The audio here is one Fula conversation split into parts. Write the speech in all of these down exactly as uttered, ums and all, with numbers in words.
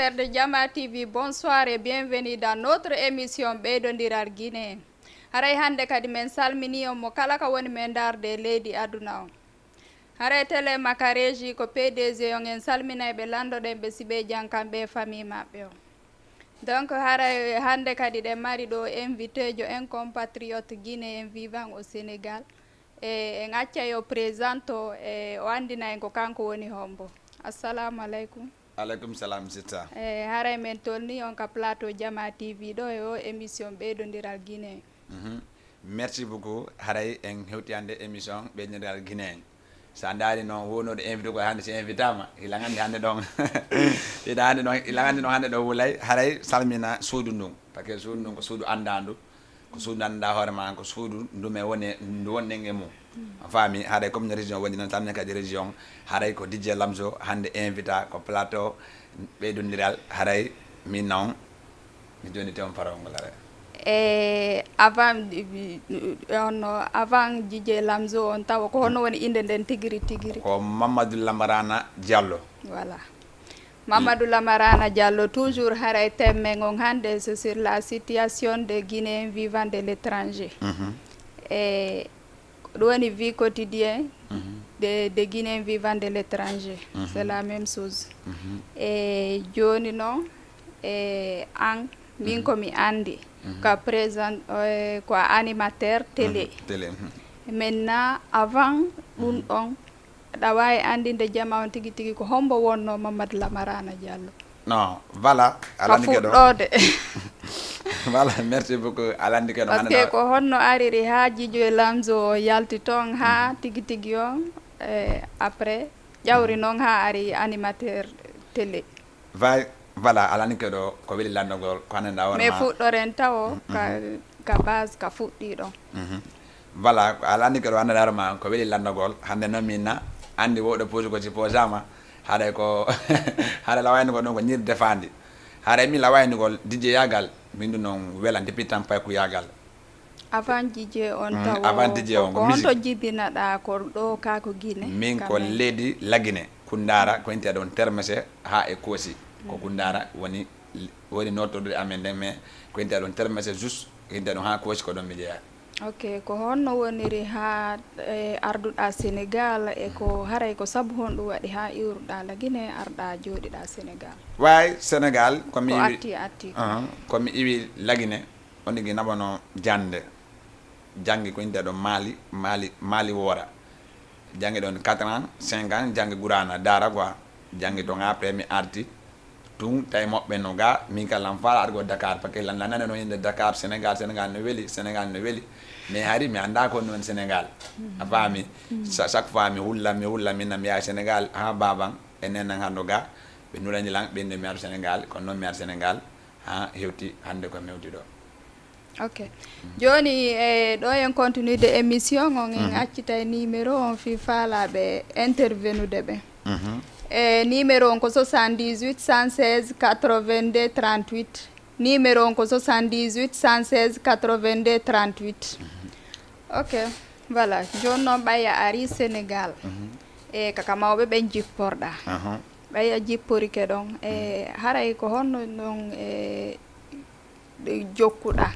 Téléspectateurs de Jama T V, bonsoir et bienvenue dans notre émission Ɓeydondiral Guinée. Haray hannde kadi men salminii on mo kala ka woni men ndaarde e leydi aduna on. Haray télé Makareji ko P D G on, en salminay ɓe, lanndo ɗen ɓe si ɓe jam kamɓe e famille maɓɓe on. Donc haray hannde kadi ɗen mari ɗo invité jo en, compatriote guinéen vivant au Sénégal. E en acca yo présente o, e o anndina en ko kanko woni hombo. Assalamu aleykum. Aleykum salam, sister. E haray men tolni on ka plateau Jama T V ɗo e o émission Ɓeydondiral Guinée. Mhm. Merci beaucoup. Haray en hewti hannde émission Ɓeydondiral Guinée. Sa ndaari noon wonooɗo invité ko hannde si invitama, hila nganndi hannde ɗon. Hila hannde ɗon, hila nganndi ɗon hannde ɗo wulay, haray salmina suudu ndun. Parce que suudu ndun ko suudu anndandu. Ko suudu annda hoore ma, ko suudu ndu men woni, ndu wonɗen e mum. A faami? Haray comme no région woni noon, tan minen kadi région, haray ko D J Lamzo hannde invita ko plateau Ɓeydondiral, haray min noon, mi jonniti on parole ngol, haray. E avant, on, avant D J Lamzo on, tawa ko honno woni innde nden tigiri tigiri? Ko Mamadou Lamarana Diallo. Voilà. Mamadou Lamarana Diallo, toujours haray thème men on hannde, c'est sur la situation des Guinéens vivant de l'étranger. Mhm. E ko ɗum woni vie quotidienne Mhm. de, de Guinéens vivant de l'étranger. Mhm. C'est la même chose. Mhm. E jooni noon, e an, min Mhm. ko mi anndi, Mhm. ko a présent, e ko a animateur télé. Mhm. Télé, mhm. Maintenant, avant ɗum Mhm. ɗon, aɗa waawi anndinde jama on tigi tigi ko hombo wonno Mamadou Lamarana Diallo? Non, voilà, a Ka lanndike ɗo. fuɗɗoode. Voilà, merci beaucoup, a lanndike ɗo. Parce que hannde ko honno ariri haa D J Lamzo o yalti toon haa Mhm. tigi tigi on, e après ƴawri Mhm. noon haa ari animateur télé. Vai-, voilà, a lanndike ɗo ko weli lanndagol, ko hannde nda wonma. Mais fuɗɗoren tawo Mhm, ka, mhm. ka base, ka fuɗɗi ɗon. Mhm. Voilà, ko a lanndike ɗo hannde nda wonma ko weli lanndagol, hannde noon min na anndi woɗɗo pose ko si posama, haɗay ko, haɗa lawayni ko ɗon ko ñiiri defaandi. Haɗay min lawayni gol D J yaagal, min ɗum noon wela depuis temps payku yaagal. Avant D J on Mm, tawo, avant D J ko, on, ko ko honto musique. Jibinaɗa ko ɗo ka ko Guinée, Min quand ko même. Leydi Lagine, Kundara, ko inti ɗon Termese haa e Koosi. Ko Mm. Kundara woni, woni nootorde amen nden, mais ko inti ɗon Termese jus, ko inti ɗon haa Koosi ko ɗon mi jeyaa. Ok, ko honno woniri haa, e, arduɗa Sénégal, e ko haray ko sabu honɗum waɗi haa iwruɗa Lagine arɗa jooɗiɗa Sénégal? Way Sénégal, ko mi Ko iwi atti, atti. Ahan, ko mi iwi Lagine, on tigi naɓano jannde. Janngi ko innde ɗo Mali, Mali, Mali Woora. Janngi ɗon quatre ans, cinq ans, janngi Gurana, Daara quoi. Janngi ɗon après mi arti. Tun tawi moɓɓe no ga, min kala am faala argo Dakar, parce que lan lanane no innde Dakar, Sénégal, Sénégal no weli, Sénégal no weli. Mais hari mi annda ko non Sénégal. A faami? Sa-, chaque fois mi hulla, mi hulla, min na mi yaha Sénégal, ha baban, e nenan hando ga, ɓe nulani lan, ɓe nde mi ar Sénégal, kono non mi ar Sénégal, ha hewti hande ko mi hewti ɗo. Ok. Jooni, e ɗo en continude émission on, en Mhm. accitay numéro on fii faalaaɓe intervenude ɓe. Mhm. E numéro on ko soixante-dix-huit, cent seize, quatre-vingt-deux, trente-huit. Numéro on ko soixante-dix-huit, cent seize, quatre-vingt-deux, trente-huit. Mhm. Ok. Voilà. Jooni noon ɓay a ari Sénégal. Mhm. E kaka mawɓe ɓen jipporɗa. Aha. Ɓay a jipporike ɗon. E Mhm. haray ko honno ɗon e ɗe jokkuɗa?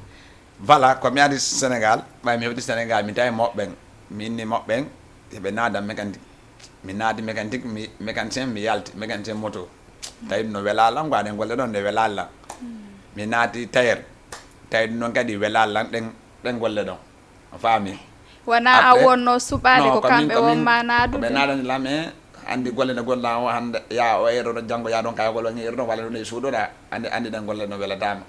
Voilà, ko mi ari Sénégal, ɓay mi hewti Sénégal, mi tawi moɓɓen, mi inni moɓɓen, ɓe naada mécanique. Mi naadi mécanique, mi, mécanicien, mi yalti, mécanicien moto. Tawi ɗum no wela lan, quoi, ɗen golle ɗon, ɗe wela lan. Mm. Mi naati tailleur, tawi ɗum ɗon kadi wela lan, ɗen, ɗen golle ɗon. A faami? Wona a Après, wonno suɓaade non, ko ko min, kamɓe ko min, wonma ko ɓe naadude? Naadani lan, e, anndi golle ɗe golla o hannde, ya o ero ɗo, janngo ya ɗon kayagol o ero ɗon, walla ɗum e suuɗoɗa, anndi, anndi ɗen golle no welataama.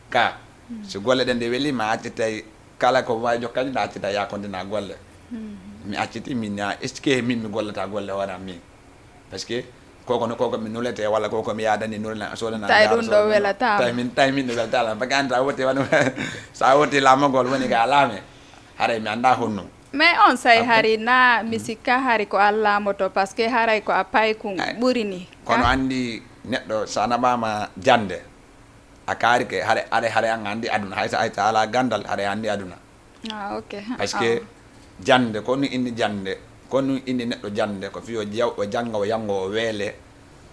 Ka, Mm. si golle ɗen ɗe weli, ma accitay kala ko waawi jokkani, ɗa accita ya kontina golle. Mm. Mi acciti, min na expliqué min mi gollata golle hoore am min. Parce que koko no, koko mi nulete, walla koko mi yaadani nulana, sodana Tawi Daara ɗum ɗo sodana. Welataama. Tawi min, tawi min ɗo welataama. Parce que an sa woti wano, sa woti laamagol woni ka laame. Haray mi annda honno. Mais on say Après. Hari na mi Mhm. sikka hari ko Allah moto, parce que haray ko a payku Ay. Ɓuri ni. Kono Ka- anndi neɗɗo sa naɓaama jannde, a kaarike, hare, hare, hare an anndi aduna. Hay sa, hay sa alaa ganndal, hare anndi aduna. Ah, ok. Parce que Ah. Jannde, ko ɗum inni jannde, ko ɗum inni neɗɗo jannde, ko fii o jaw-, o jannga, o yanngo, o weele,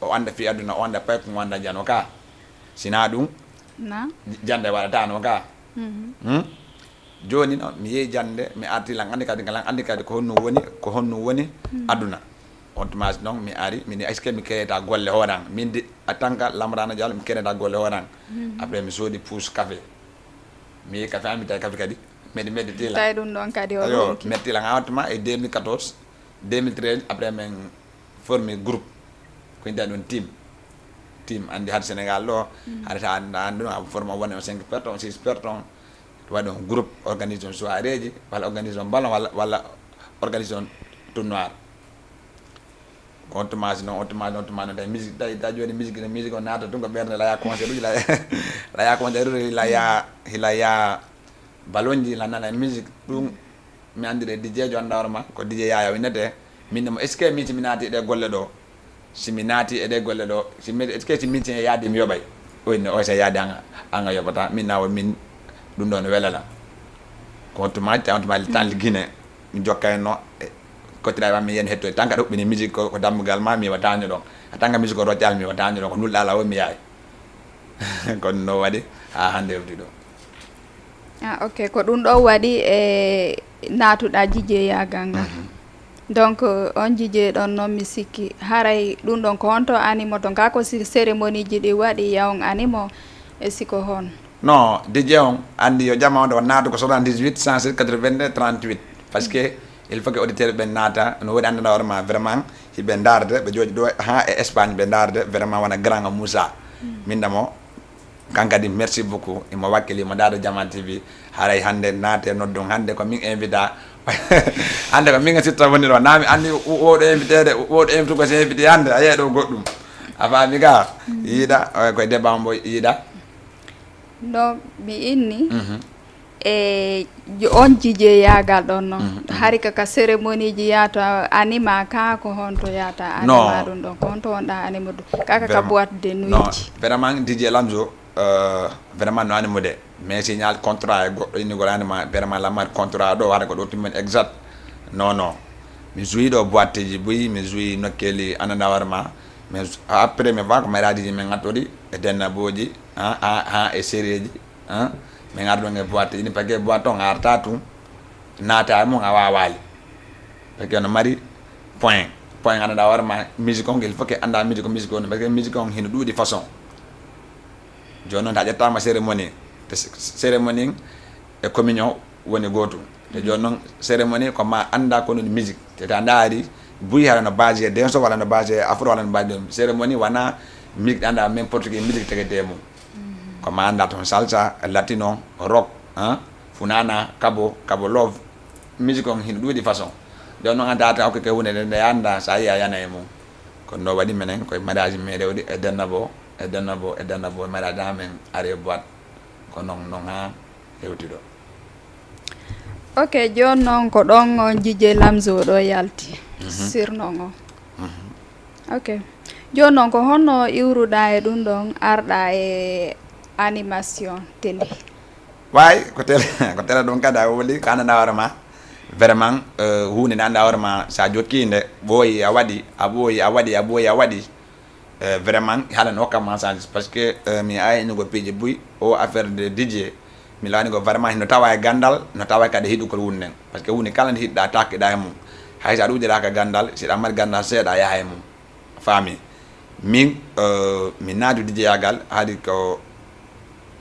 O annda fii aduna, o annda paykum, o annda jano ka. Sinaa ɗum, na jannde waɗataano ka. Hmm? Jooni no, mi yehi jannde, mi arti lan anndi kadi, lan anndi kadi ko honno woni, ko honno woni aduna. On tuma noon mi ari, min est-ce que mi kereta golle hooran? Min de, en tant que Lamrana Diallo, mi kereta golle hooran. Après mi soodi puus café. Mi yehi café, an mi tawi café kadi. Medi, medi tila. Tawi ɗum ɗon kadi o Ayo, ronki. Medi tila, en tuma e deux mille quatorze, deux mille treize, après min formi groupe. Ko inta ɗum team. Team, anndi har Sénégal ɗo, har ta anndi, anndi ɗum, a forma wona on cinq personnes, six personnes. Waɗi on groupe, organise on soirée ji, walla organise on ballon, walla, walla organise on tournoi. Ko on tuma noon, on tuma noon, on tuma noon, tawi musique, tawi, tawi jooni musique, musique o naata tun ko ɓernde, laya concert uji, laya, laya concert uji, laya, laya ballon ji, la nana musique, ɗum mi anndiri D J jo annda hoore ma, ko D J Yaya winnete. Min mo, est-ce que min si mi naati e ɗe golle ɗo, si mi naati e ɗe golle ɗo, si mi, est-ce que si min si yaadi mi yoɓay? O inni, o si yaadi an, an a yoɓata, min nawo min, ɗum ɗon welala. Ko on tuma, on tuma tan Guinée. Mi jokkayno e kottiraaɓe am, mi yen hettoy. Tan ka ɗuɓɓini musique ko, ko dammugal ma, mi wataani ɗon. A tan ka musique ko roccaali, mi wataani ɗon. Ko nulɗaa law, mi yaay. Kono no waɗi haa hannde hewti ɗo. Ah, ok, ko ɗum ɗo waɗi e naatuɗaa jijeyaagal ngal. Donc, on jijey ɗon noon, mi sikki. Haray ɗum ɗon ko honto animo ton? Kaa ko si cérémonie ji ɗi waɗi, ya on animo, e siko hon? Non, D J on, anndi yo jama on ɗo naatu ko soixante-dix-huit, cent sept, quatre-vingt-deux, trente-huit. Parce que il faut que auditeur ɓe naata, no woodi anndana hoore ma vraiment, hiɓe ndaarde, ɓe jooɗi ɗo haa e Espagne, ɓe ndaarde vraiment wona grand Moussa. Min ɗamo, kan kadi merci beaucoup, imo wakkili, imo ndaarde Jamal T V, haray hannde naate noddum, hannde ko min invita, hannde ko min e sitta woni ɗo, naa mi anndi wo-, woɗo invité de, woɗo invité ko si invité hannde, a yiyay ɗo goɗɗum. A faami ka? Yiiɗa, eh, koye débat mbo yiiɗa. No mi inni, e jo-, on jijeyaagal ɗon noon. Hari ka, ka cérémonie ji yaata anima ka, ko honto yaata anima ɗum ɗon? Ko honto wonɗa anima ɗum? Kaka ka boîte de nuit ji. Vraiment, D J Lamzo, euh, vraiment no animude. Mais signal contrat e goɗɗo innugol anima, vraiment lamar contrat ɗo, wara ko ɗo timmen exact. Non, non. Mi joué ɗo boîte ji buy, mi joué nokkeeli ananda hoore ma. Mais après, mi fa ko mariage ji min ngattori, e denna boji, ha, ha, ha, e série ji. Hein? Min arɗo e boîte, ini paquet boîte on arta tun, naata e mum a waawaali. Parce que no mari point. Point annda hoore ma musique on, il faut que annda musique, musique on, parce que musique on hino ɗuuɗi façon. Jooni noon, ta ƴettama cérémonie, te c-, cérémonie e communion woni gootum. Te jooni noon, cérémonie ko ma annda ko woni musique. Te ta ndaari, buy hara no basé denso, walla no basé afro, walla no basé cérémonie, wona musique ɗo annda n'importe quelle musique tegete e mum. Ko ma annda toon salsa, latino, rock, hein, funana, kabo, kabo love. Musique on hino ɗuuɗi façon. Jooni noon a darta, ok, ke hunde nde, nde annda, sa yiya yana e mum. Kono no waɗi menen koye mariage men rewdi e denna bo, e denna bo, e denna bo, mariage amen ari e boîte. Ko noon, noon ha hewti ɗo. Ok, jooni noon ko ɗon on Jijee Lamzo ɗo yalti. Mhm. Surnom o. Mhm. Ok. Jooni noon ko honno iwruɗaa e ɗum ɗon arɗaa e animation télé? Waay, ko télé, ko télé ɗum kadi a woli, ko anndanɗaa hoore ma. Vraiment, euh, huunde nde anndaa hoore ma, so a jokkii nde, ɓooyi a waɗi, a ɓooyi a waɗi, a ɓooyi a waɗi. Euh, vraiment, haala no hokka ma chance, parce que, euh, mi ayni ko piiji buy, o affaire de D J, mi laani ko vraiment hino tawa e ganndal, no tawa kadi e hiɗugol huunde nden. Parce que huunde kala nde hiɗɗaa, takkiɗaa e mum. Hay so a ɗuuɗiraaka ganndal, si ɗa mari ganndal seeɗa, a yaha e mum. A faami? Min, euh, mi naatu D J yaagal, haadi ko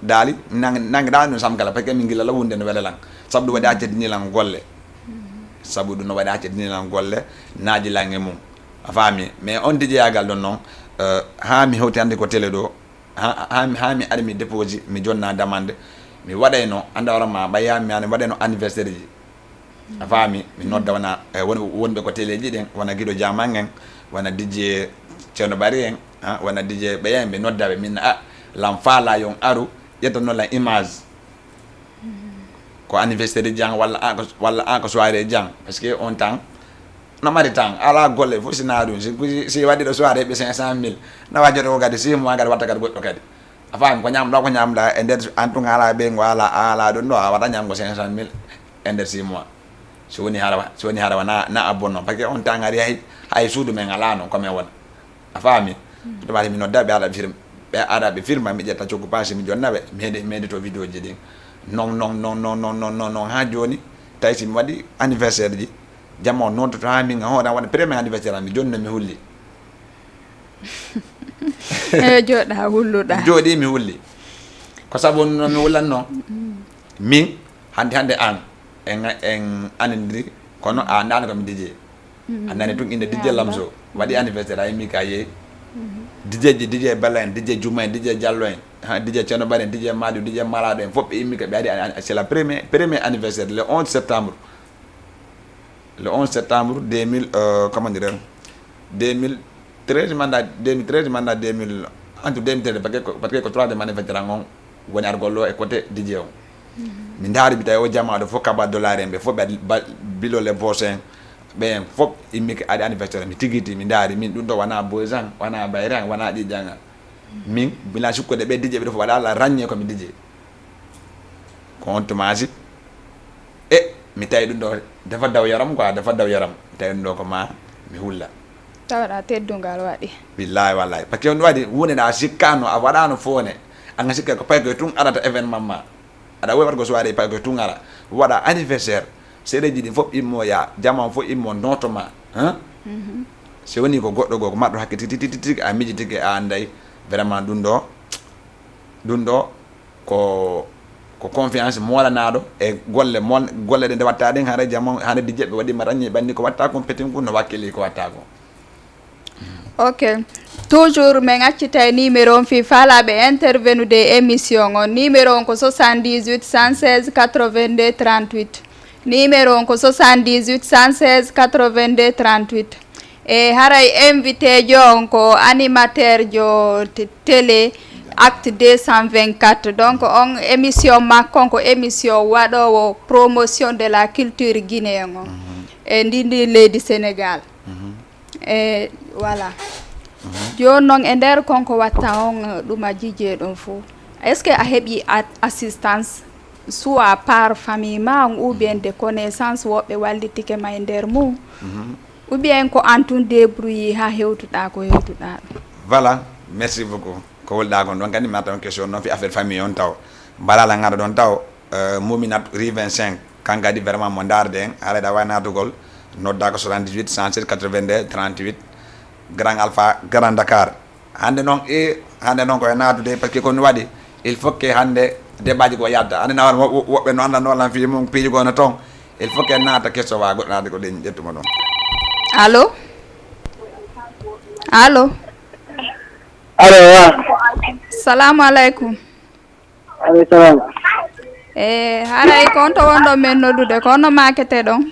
daali, mi nangi, nangi daali ɗum sam kala, parce que min gila la wonde no wela lan. Sabu ɗum waɗi accitini lan golle. Sabu ɗum no waɗi accitini lan golle, naaji lan e mum. A faami? Mais on D J yaagal ɗon noon, euh, haa mi hewti hannde ko télé ɗo, haa, haa mi, haa mi ari mi déposé, mi jonna demande, mi waɗayno, annda hoore ma, ɓay haa mi, mi waɗayno anniversaire ji. A faami? Mi nodda wona, eh, won-, wonɓe ko teleeji ɗin, wona Giɗo Jaaman en, wona D J Ceerno Bari en, ah, wona D J ɓeya en, ɓe nodda ɓe, min, ah, lan faala yon aru, ƴetta non lan image. Ko anniversaire jang walla, ah, ko, walla, ah, ko soirée jang. Parce que on temps, no mari temps, ala golle fof si na ɗum. Si, si, si waɗi ɗo soirée ɓe cinq cent mille, na wajoto ko kadi six mois kadi watta kadi goɗɗo kadi. A faami, ko ñamɗa, ko ñamɗa e nder, en tout cas, ala ɓeyngu, ala, ala ɗum ɗo, a waɗa ñamgo cinq cent mille e nder six mois. So woni hara, so woni hara wona, na a bonno. Parce que on temps ari hay, hay suudu men ala noon, ko men wona. A faami? Ɗum waɗi mi nodda ɓe aɗa firma, ɓe aɗa ɓe firma, mi ƴetta coggu paasi, mi jonna ɓe, mi heedi, mi heedi to vidéo ji ɗin. Non, non, non, non, non, non, non, non, haa jooni, tawi si mi waɗi anniversaire ji, jamma o noddoto haa min, hoore am waɗa premier anniversaire am, mi jonna mi hulli. Eyo, jooɗa, hulluɗa. Mi jooɗi, mi hulli. Ko sabu no mi hullatno? Min, hannde, hannde aan, en, en anndiri, kono a anndaani ko mi D J. A nani tun inde D J Lamzo. Waɗi anniversaire, a immi ka yeeyi. D J ji, D J Bella en, D J Juma en, D J Diallo en, ha, D J Ceerno Bari en, D J Madiou, D J Maraɗo en, fof ɓe immi ka, ɓe ari an-, an-, c'est le premier, premier anniversaire, le onze septembre. Le onze septembre deux mille, euh, comment dire, deux mille treize mandat, deux mille treize mandat deux mille, entre deux mille treize, parce que ko, parce que ko troisième anniversaire an on woni argol o e côté D J on. Mi ndaari mi tawi o jamaɗo fof kaba dollar en, ɓe fof ɓe ba-, bilo le boss en, ɓe en fof immi ko ari anniversaire, mi tigiti, mi ndaari, min ɗum ɗo wona boys an, wona bayre an, wona ƴiƴan an. Min, bila sukkude ɓe D J ɓe ɗo fof waɗa la ragné ko mi D J. Ko on tuma si, e, mi tawi ɗum ɗo, dafa daw yaram quoi, dafa daw yaram. Mi tawi ɗum ɗo ko ma, mi hulla. Tawɗa teddungal waɗi. Billahi wallahi. Parce que on waɗi, hunde nde a sikkano, a waɗano fone. An a sikka ko paykoye tun arata événement ma. Aɗa wowi waɗa ko soirée paykoye tun ara. Waɗa anniversaire. Seedeji ɗin fof immo ya, jama on fof immo noto ma. Hein? Si woni ko goɗɗo goo, ko marɗo hakke tigi, tigi, tigi, tigi, a miji tigi, a anday. Vraiment ɗum ɗo, ɗum ɗo ko, ko confiance moolanaɗo e golle mon, golle ɗe nde watta ɗen, hara jama, hara D J ɓe waɗi ma ragné ɓanni ko watta kon petin kun no wakkili ko watta kon. Ok. Toujours min accitay numéro on fii faalaaɓe intervenude e émission on. Numéro on ko soixante-dix-huit, cent seize, quatre-vingt-deux, trente-huit. Numéro on ko soixante-dix-huit, cent seize, quatre-vingt-deux, trente-huit. E haray invité jo on ko animateur jo t-, télé Acte deux cent vingt-quatre. Donc on émission makko on ko émission waɗoowo promotion de la culture guinéen on. E ndi, ndi leydi Sénégal. E voilà. Jooni noon e nder kon ko watta on, ɗum a jijee ɗum fof, est ce que a heɓi a-, assistance soit par famille ma on ou bien de connaissance woɓɓe wallitike ma e nder mum? Ou bien ko an tun débrouillé ha hewtuɗa ko hewtuɗa ɗum? Voilà, merci beaucoup. Ko wolɗa kon ɗon kadi mi arta on question noon fi affaire famille on taw. Mbaɗa la ngaɗa ɗon taw, euh, Mouminat rue vingt-cinq, kan kadi vraiment mo ndaarde en, haray ɗa wawi naatugol, nodda ko soixante-dix-huit, cent sept, quatre-vingt-deux, trente-huit, Grand Alpha, Grand Dakar. Hannde noon, e, hannde noon ko e naatude, parce que ko mi waɗi, il faut que hannde débat ji ko yalta. Hannde na wo-, wo-, woɓɓe no anndanno lan fii mum, piiji goo no toon. Il faut que naata keso wa goɗɗo naata ko ɗen ƴettuma ɗum. Allo? Allo? Allo, wa. Salamu aleykum. Aleykum salam. E, haray ko on to wonɗon men noddude, ko honno maakete ɗon?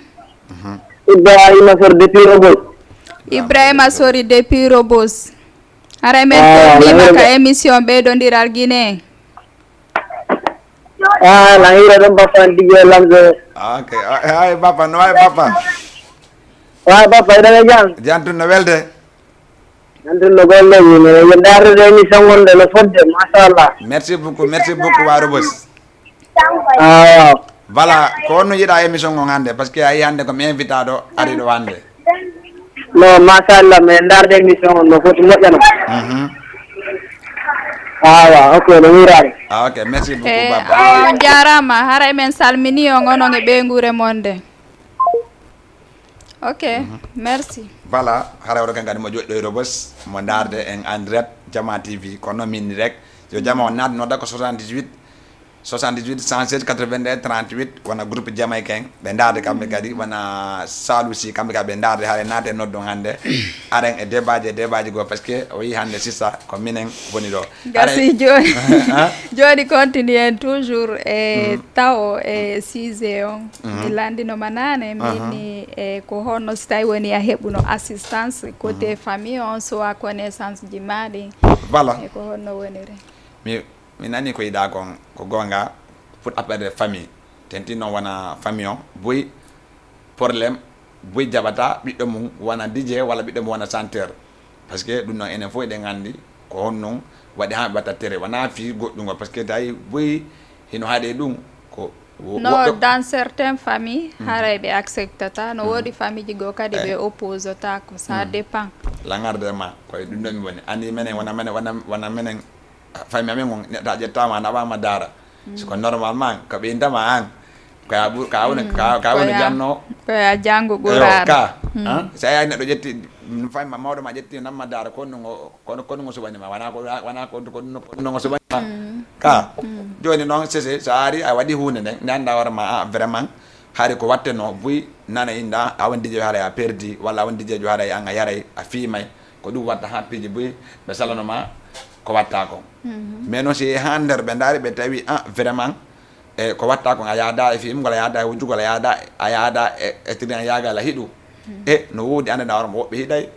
Ibrahima Sori depuis Rebeuss. Ibrahima Sori depuis Rebeuss. Haray men Ah, tolniima no ka émission ɓeydondiral Guinée. Ah, na hiira ɗum Bappa Didier Lamzo. Ok, ay Bappa, no wayi Bappa? Wa Bappa, eɗen e jam? Jam tun no welde. Nantin no golle mum, eɗen ndaardude émission ngonɗo no fodde, machallah. Merci beaucoup, merci beaucoup wa Rebeuss. Ah, waaw. Voilà, ko honno yiɗa émission ngon hannde? Parce que a yi hannde ko mi invitaɗo ari ɗo hannde. Non, machallah, mais ndaarde émission on no foti moƴƴano. Mhm. Ah, waaw, ok, no hiiraade. Ah, ok, merci beaucoup, Eh, Baba. On jaaraama, haray men salmini on, onon e ɓeynguure mon nde. Ok, merci. Voilà, haray oɗo kan kadi mo joɗɗo e Rebeuss, mo ndaarde en en direct, Jama T V, kono min direct. Yo Jama on naat nodda ko soixante-dix-huit, soixante-dix-huit, cent seize, quatre-vingt-un, trente-huit, wona groupe Jamaïcain, ɓe ndaarde kamɓe kadi, wona Salou Sy, kamɓe kadi ɓe ndaarde, haray naate noddon hannde, aren e débat ji, e débat ji goo, parce que o yi hannde sista, ko minen woni ɗo. Gasi jooni. Jooni continue en toujours e tawo e sujet on. Mi lanndinoma naane, min ni e ko honno si tawi woni a heɓuno assistance côté famille on, soit connaissance ji ma ɗin. Voilà. E ko honno woniri? Mi, mi nani ko yiɗa kon, ko gonga pour appel de famille. Tenti non wona famille on, boy problème, boy jaɓata ɓiɗɗo mum wona D J walla ɓiɗɗo mum wona chanteur. Parce que ɗum noon enen fof eɗen anndi ko honnoon waɗi haa ɓe watta tere. Wonaa fii goɗɗungo, parce que tawi boy hino haɗe ɗum ko wo-, No, woɓɓe dans certaines familles, haray ɓe acceptata. No woodi famille ji goo kadi ɓe opposata ko. Ça dépend. Langarde ma, koye ɗum ɗo mi woni. Andi menen, wona menen, wona, wona menen. Famille amen on, neɗɗo a ƴettama, a naɓama daara. Si ko normalement, ko ɓeyntama an. Ko ya ɓur-, ka woni, ka, ka woni janno. Ko ya janngo. Eyo, ɓuraara. Ka, ah, si a yahi neɗɗo ƴetti, mm, famille ma, mawɗo ma ƴetti, namma daara, ko ɗum o, ko, ko ɗum o suɓani ma. Wona ko, wona ko, ko ɗum, ko ɗum o suɓani ma. Ka, joni noon, sese, so a ari, a waɗi huunde nden, nde annda hoore ma, ah, vraiment, hari ko watteno buy, nana inda, a won dijejo haray a perdi, walla a won dijejo haray an a yaray, a fiimay. Ko ɗum watta ha piiji buy, ɓe salano ma ko watta kon. Mais noon si yehi ha nder ɓe ndaari, ɓe tawi, ah, vraiment, e ko watta kon a yaada e fiimgol, a yaada e wujjugol, a yaada, a yaada e, e tiriyan yaagal a hiɗu. E no woodi anndanɗaa hoore ma woɓɓe hiɗay,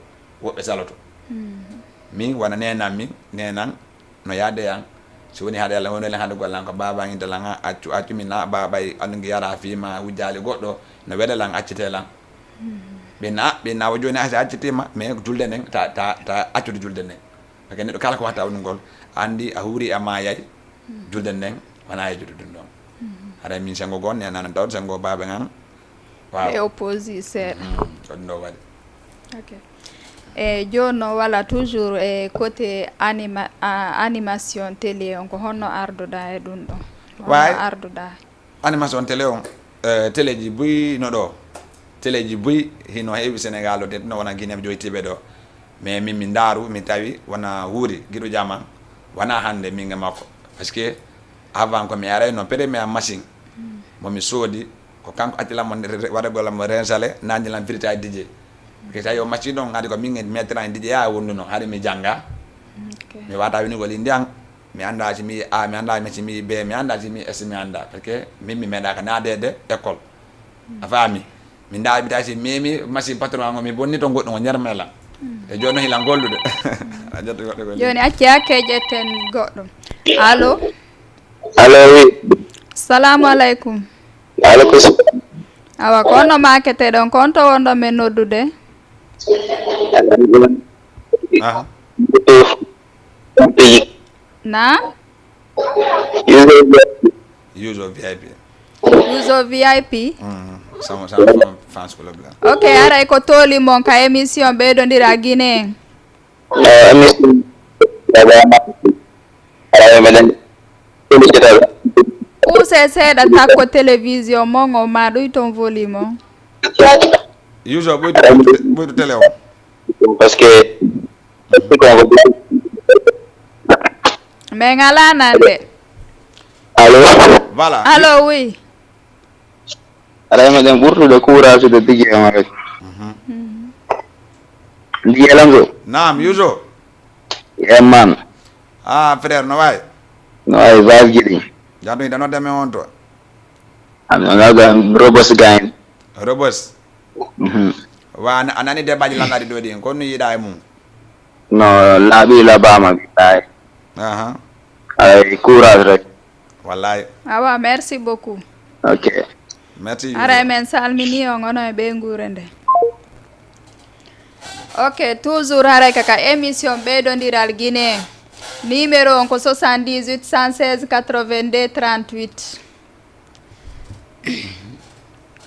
woɓɓe saloto. Min wona nenan min, nenan no yaade yan. Si woni haɗa Yalla woni lan haɗugol lan ko baaba an inta lan accu, accu min na baaba e anndu ngi yara fiima wujjaali goɗɗo, no wela lan accite lan. Ɓe na, ɓe na wo jooni a accitima, mais julde nden, ta, ta, ta accude julde nden. Parce que neɗɗo kala ko watta woni ngol, a andi a huuri a maayay, julde nden, wona e julde ɗum ɗon. Haray min sengo goo, nenano tawde sengo baaba ngan. Waaw. Ɓe opposi seeɗa. Mm, ko ɗum ɗo waɗi. Ok. E jooni noon, wala toujours e côté anima-, a-, animation télé on, ko honno arduɗaa e ɗum ɗon? Ko honno arduɗaa? Animation télé on, eh, téléji buy no ɗo. Téléji buy hino heewi Sénégal ɗo, te no wona Guinée joytiiɓe ɗo. Mais min mi ndaaru, mi tawi wona wuuri giɗo jama, wona hannde min e makko. Parce que avant ko mi arayno première machine, mo mi soodi, ko kanko acci lan mo re-, re-, waɗagol lan mo rensale, nanndi lan virta e D J. Parce que tawi o machine on, ngadi ko min e maître en D J ya wonduno, hari mi jannga. Ok. Mi wata winugol indi an, mi annda si mi A, mi annda si mi B, mi annda si mi S, mi annda. Parce que min mi meeɗaka naadeede école. A faami? Mi ndaabita si memi machine patron an o, mi bonni to goɗɗum o ñermela. E jooni no hilan gollude. A jatti goɗɗo golli. Jooni acci hakke ƴetten goɗɗum. Allo? Allo, oui. Salamu aleykum. Aleykum salam. Awa, ko honno maaketen ɗon? Ko on to wonɗon men noddude? Aha. Naam? User V I P. User V I P? User V I P? Mm, sama, sama, sama fans club la. Ok, aray ko tooli mon ka émission Ɓeydondira Guinée. Eh, émission, aray meɗen. Kuuse seeɗa takko télévision mon o, ma ɗuyton volume on. User, ɓuytu, ɓuytu, ɓuytu télé o. Parce que, mais ngalaa nande. Allo? Voilà. Allo, oui. Aray meɗen ɓurtude courage de D J Omar. Mhm. D J Lanzo. Naam, Youssou. Yeah, man. Ah, frère, no wayi? No wayi, vibes jiɗi. Jam ɗum, ida nodde men on to? Ami on aga Robos Gain. Robos? Mhm. Wa, a nani debaji lanɗaɗi ɗo ɗin, ko no yiɗa e mum? No, laaɓi laɓama, billahi. Aha. Ay, courage rek. Wallahi. Awa, merci beaucoup. Ok. Merci. Aray men salmini on, onon e ɓeynguure nde. Ok, toujours haray kaka émission Ɓeydondiral Guinée. Numéro on ko soixante-dix-huit, cent seize, quatre-vingt-deux, trente-huit.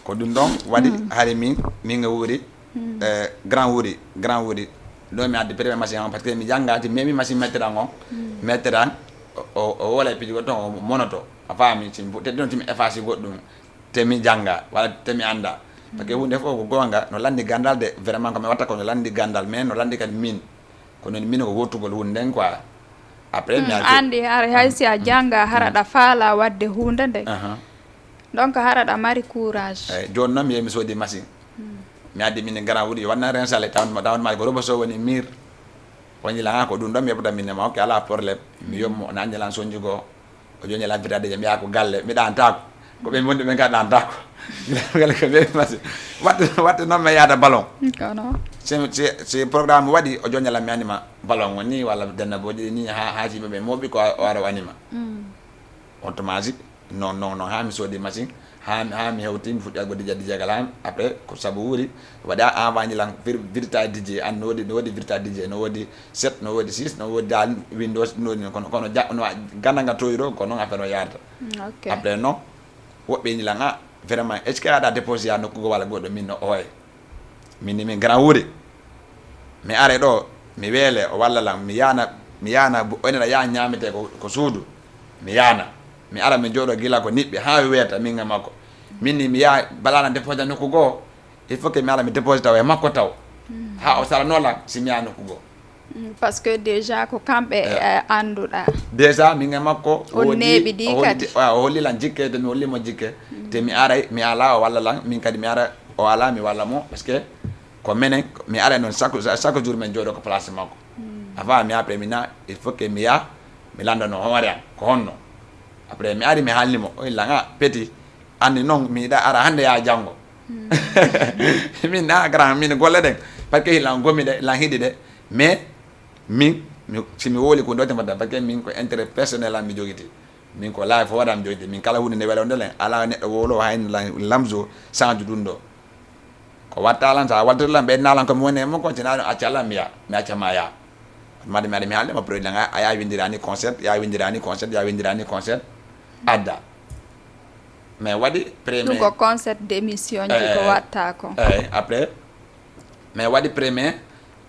Ko ɗum ɗon waɗi hari min, min e wuuri, eh, grand wuuri, grand wuuri. Ɗo mi addi premier machine on, parce que mi janngaati, mais mi machine mettre an on, mettre an, o, o, o wala e piiji goɗɗo, o monoto. A faami, si mi fu-, te ɗon si mi efface goɗɗum, te mi jannga, wala te mi annda. Parce que huunde fof ko goonga, no lanndi ganndal de, vraiment ko mi watta ko no lanndi ganndal, mais no lanndi kadi min. Kono min ko wottugol huunde nden quoi. Après, mi Mm, arti- anndi, hay, hay si a jannga, hara ɗa faala waɗde huunde nde. Aha. Donc, hara ɗa mari courage. Eyi, jooni noon mi yehi mi soodi machine. Mi addi min e grand wuuri, yo wanna rensale, tawanma, tawanma ko robo so woni mur. O ñila, "Ah, ko ɗum ɗo mi heɓata min e ma." Ok, alaa problème. Mi yommo, o nanndi lan sonji goo. O joñi lan fitade je, mbiya ko galle, mi ɗantaako. Ko ɓe wonde ɓe ngaa ɗantaako. Galle ko ɓe masi. Watte, watte noon mi yaada ballon. Kono. Si, si, si programme waɗi, o joña lan mi anima ballon o ni, walla denna booji ni, ha, ha si ɓe ɓe mooɓi ko o ara o anima. Mm. On to masi, non, non, non, ha mi soodi machine, ha, ha mi hewti, mi fuɗɗi aggo dija, dijagal han. Après, ko sabu wuuri, waɗa avant ñilan vir-, virta D J, an no woodi, no woodi virta D J, no woodi sept, no woodi six, no woodi dal Windows, no woodi kono, kono ja-, no ganda nga toyro, ko non affaire o yarata. Mm, ok. Après, non, woɓɓe ñilan, "Ah, vraiment, est-ce que aɗa déposé ya nokku go wala goɗɗo?" Min no, "Oye." Min ni min grand wuuri. Mi are ɗo, mi weele, o walla lan, mi yaana, mi yaana, bu-, o ina ya ñaamete ko, ko suudu, mi yaana. Mi ara mi jooɗo gila ko niɓɓi, haa weeta, min e makko. Min ni mi yaa, bala na déposé nokku goo, il faut que mi ara mi déposé taw e makko taw. Haa o salanoo lan, si mi yaa nokku goo. Mm, parce que déjà ko kamɓe, eh, annduɗaa. Déjà, min e makko, o neeɓi ɗi o holli-, kadi. Ah, o holli lan jikke, te mi holli mo jikke. Te mi aray, mi ala, o walla lan, min kadi mi ara, o ala, mi walla mo, parce que ko menen, mi ara noon chaque, chaque jour min jooɗo ko place makko. A faami, après mi na, il faut que mi yaa, mi lanndano hoore am, ko honno. Après mi ari mi haalni mo, o illa nga, petit, anni noon, mi yiɗa ara hannde yaa janngo. Min na grand, min golle ɗen, parce que lan gomi de, lan hiɗi de, mais min, mi, si mi wowli ko ɗo tan fadda, parce que min ko intérêt personnel am mi jogiti. Min ko life hoore am jogiti. Min kala huunde nde wela ndelen, ala neɗɗo wowlo hayno lan lamzo sanju ɗum ɗo. Ko watta lan, sa waltiri lan, ɓe nalan ko mi woni e makko, si na ɗum acca lan mi yaa, mi acca ma yaa. Made mi ari mi haalde mo produit lan, a, a yaa windirani concert, yaa windirani concert, yaa windirani concert, adda. Mais waɗi premier. Ɗum ko concept d'émission ji ko, eh, watta ko. Eh, après, mais waɗi premier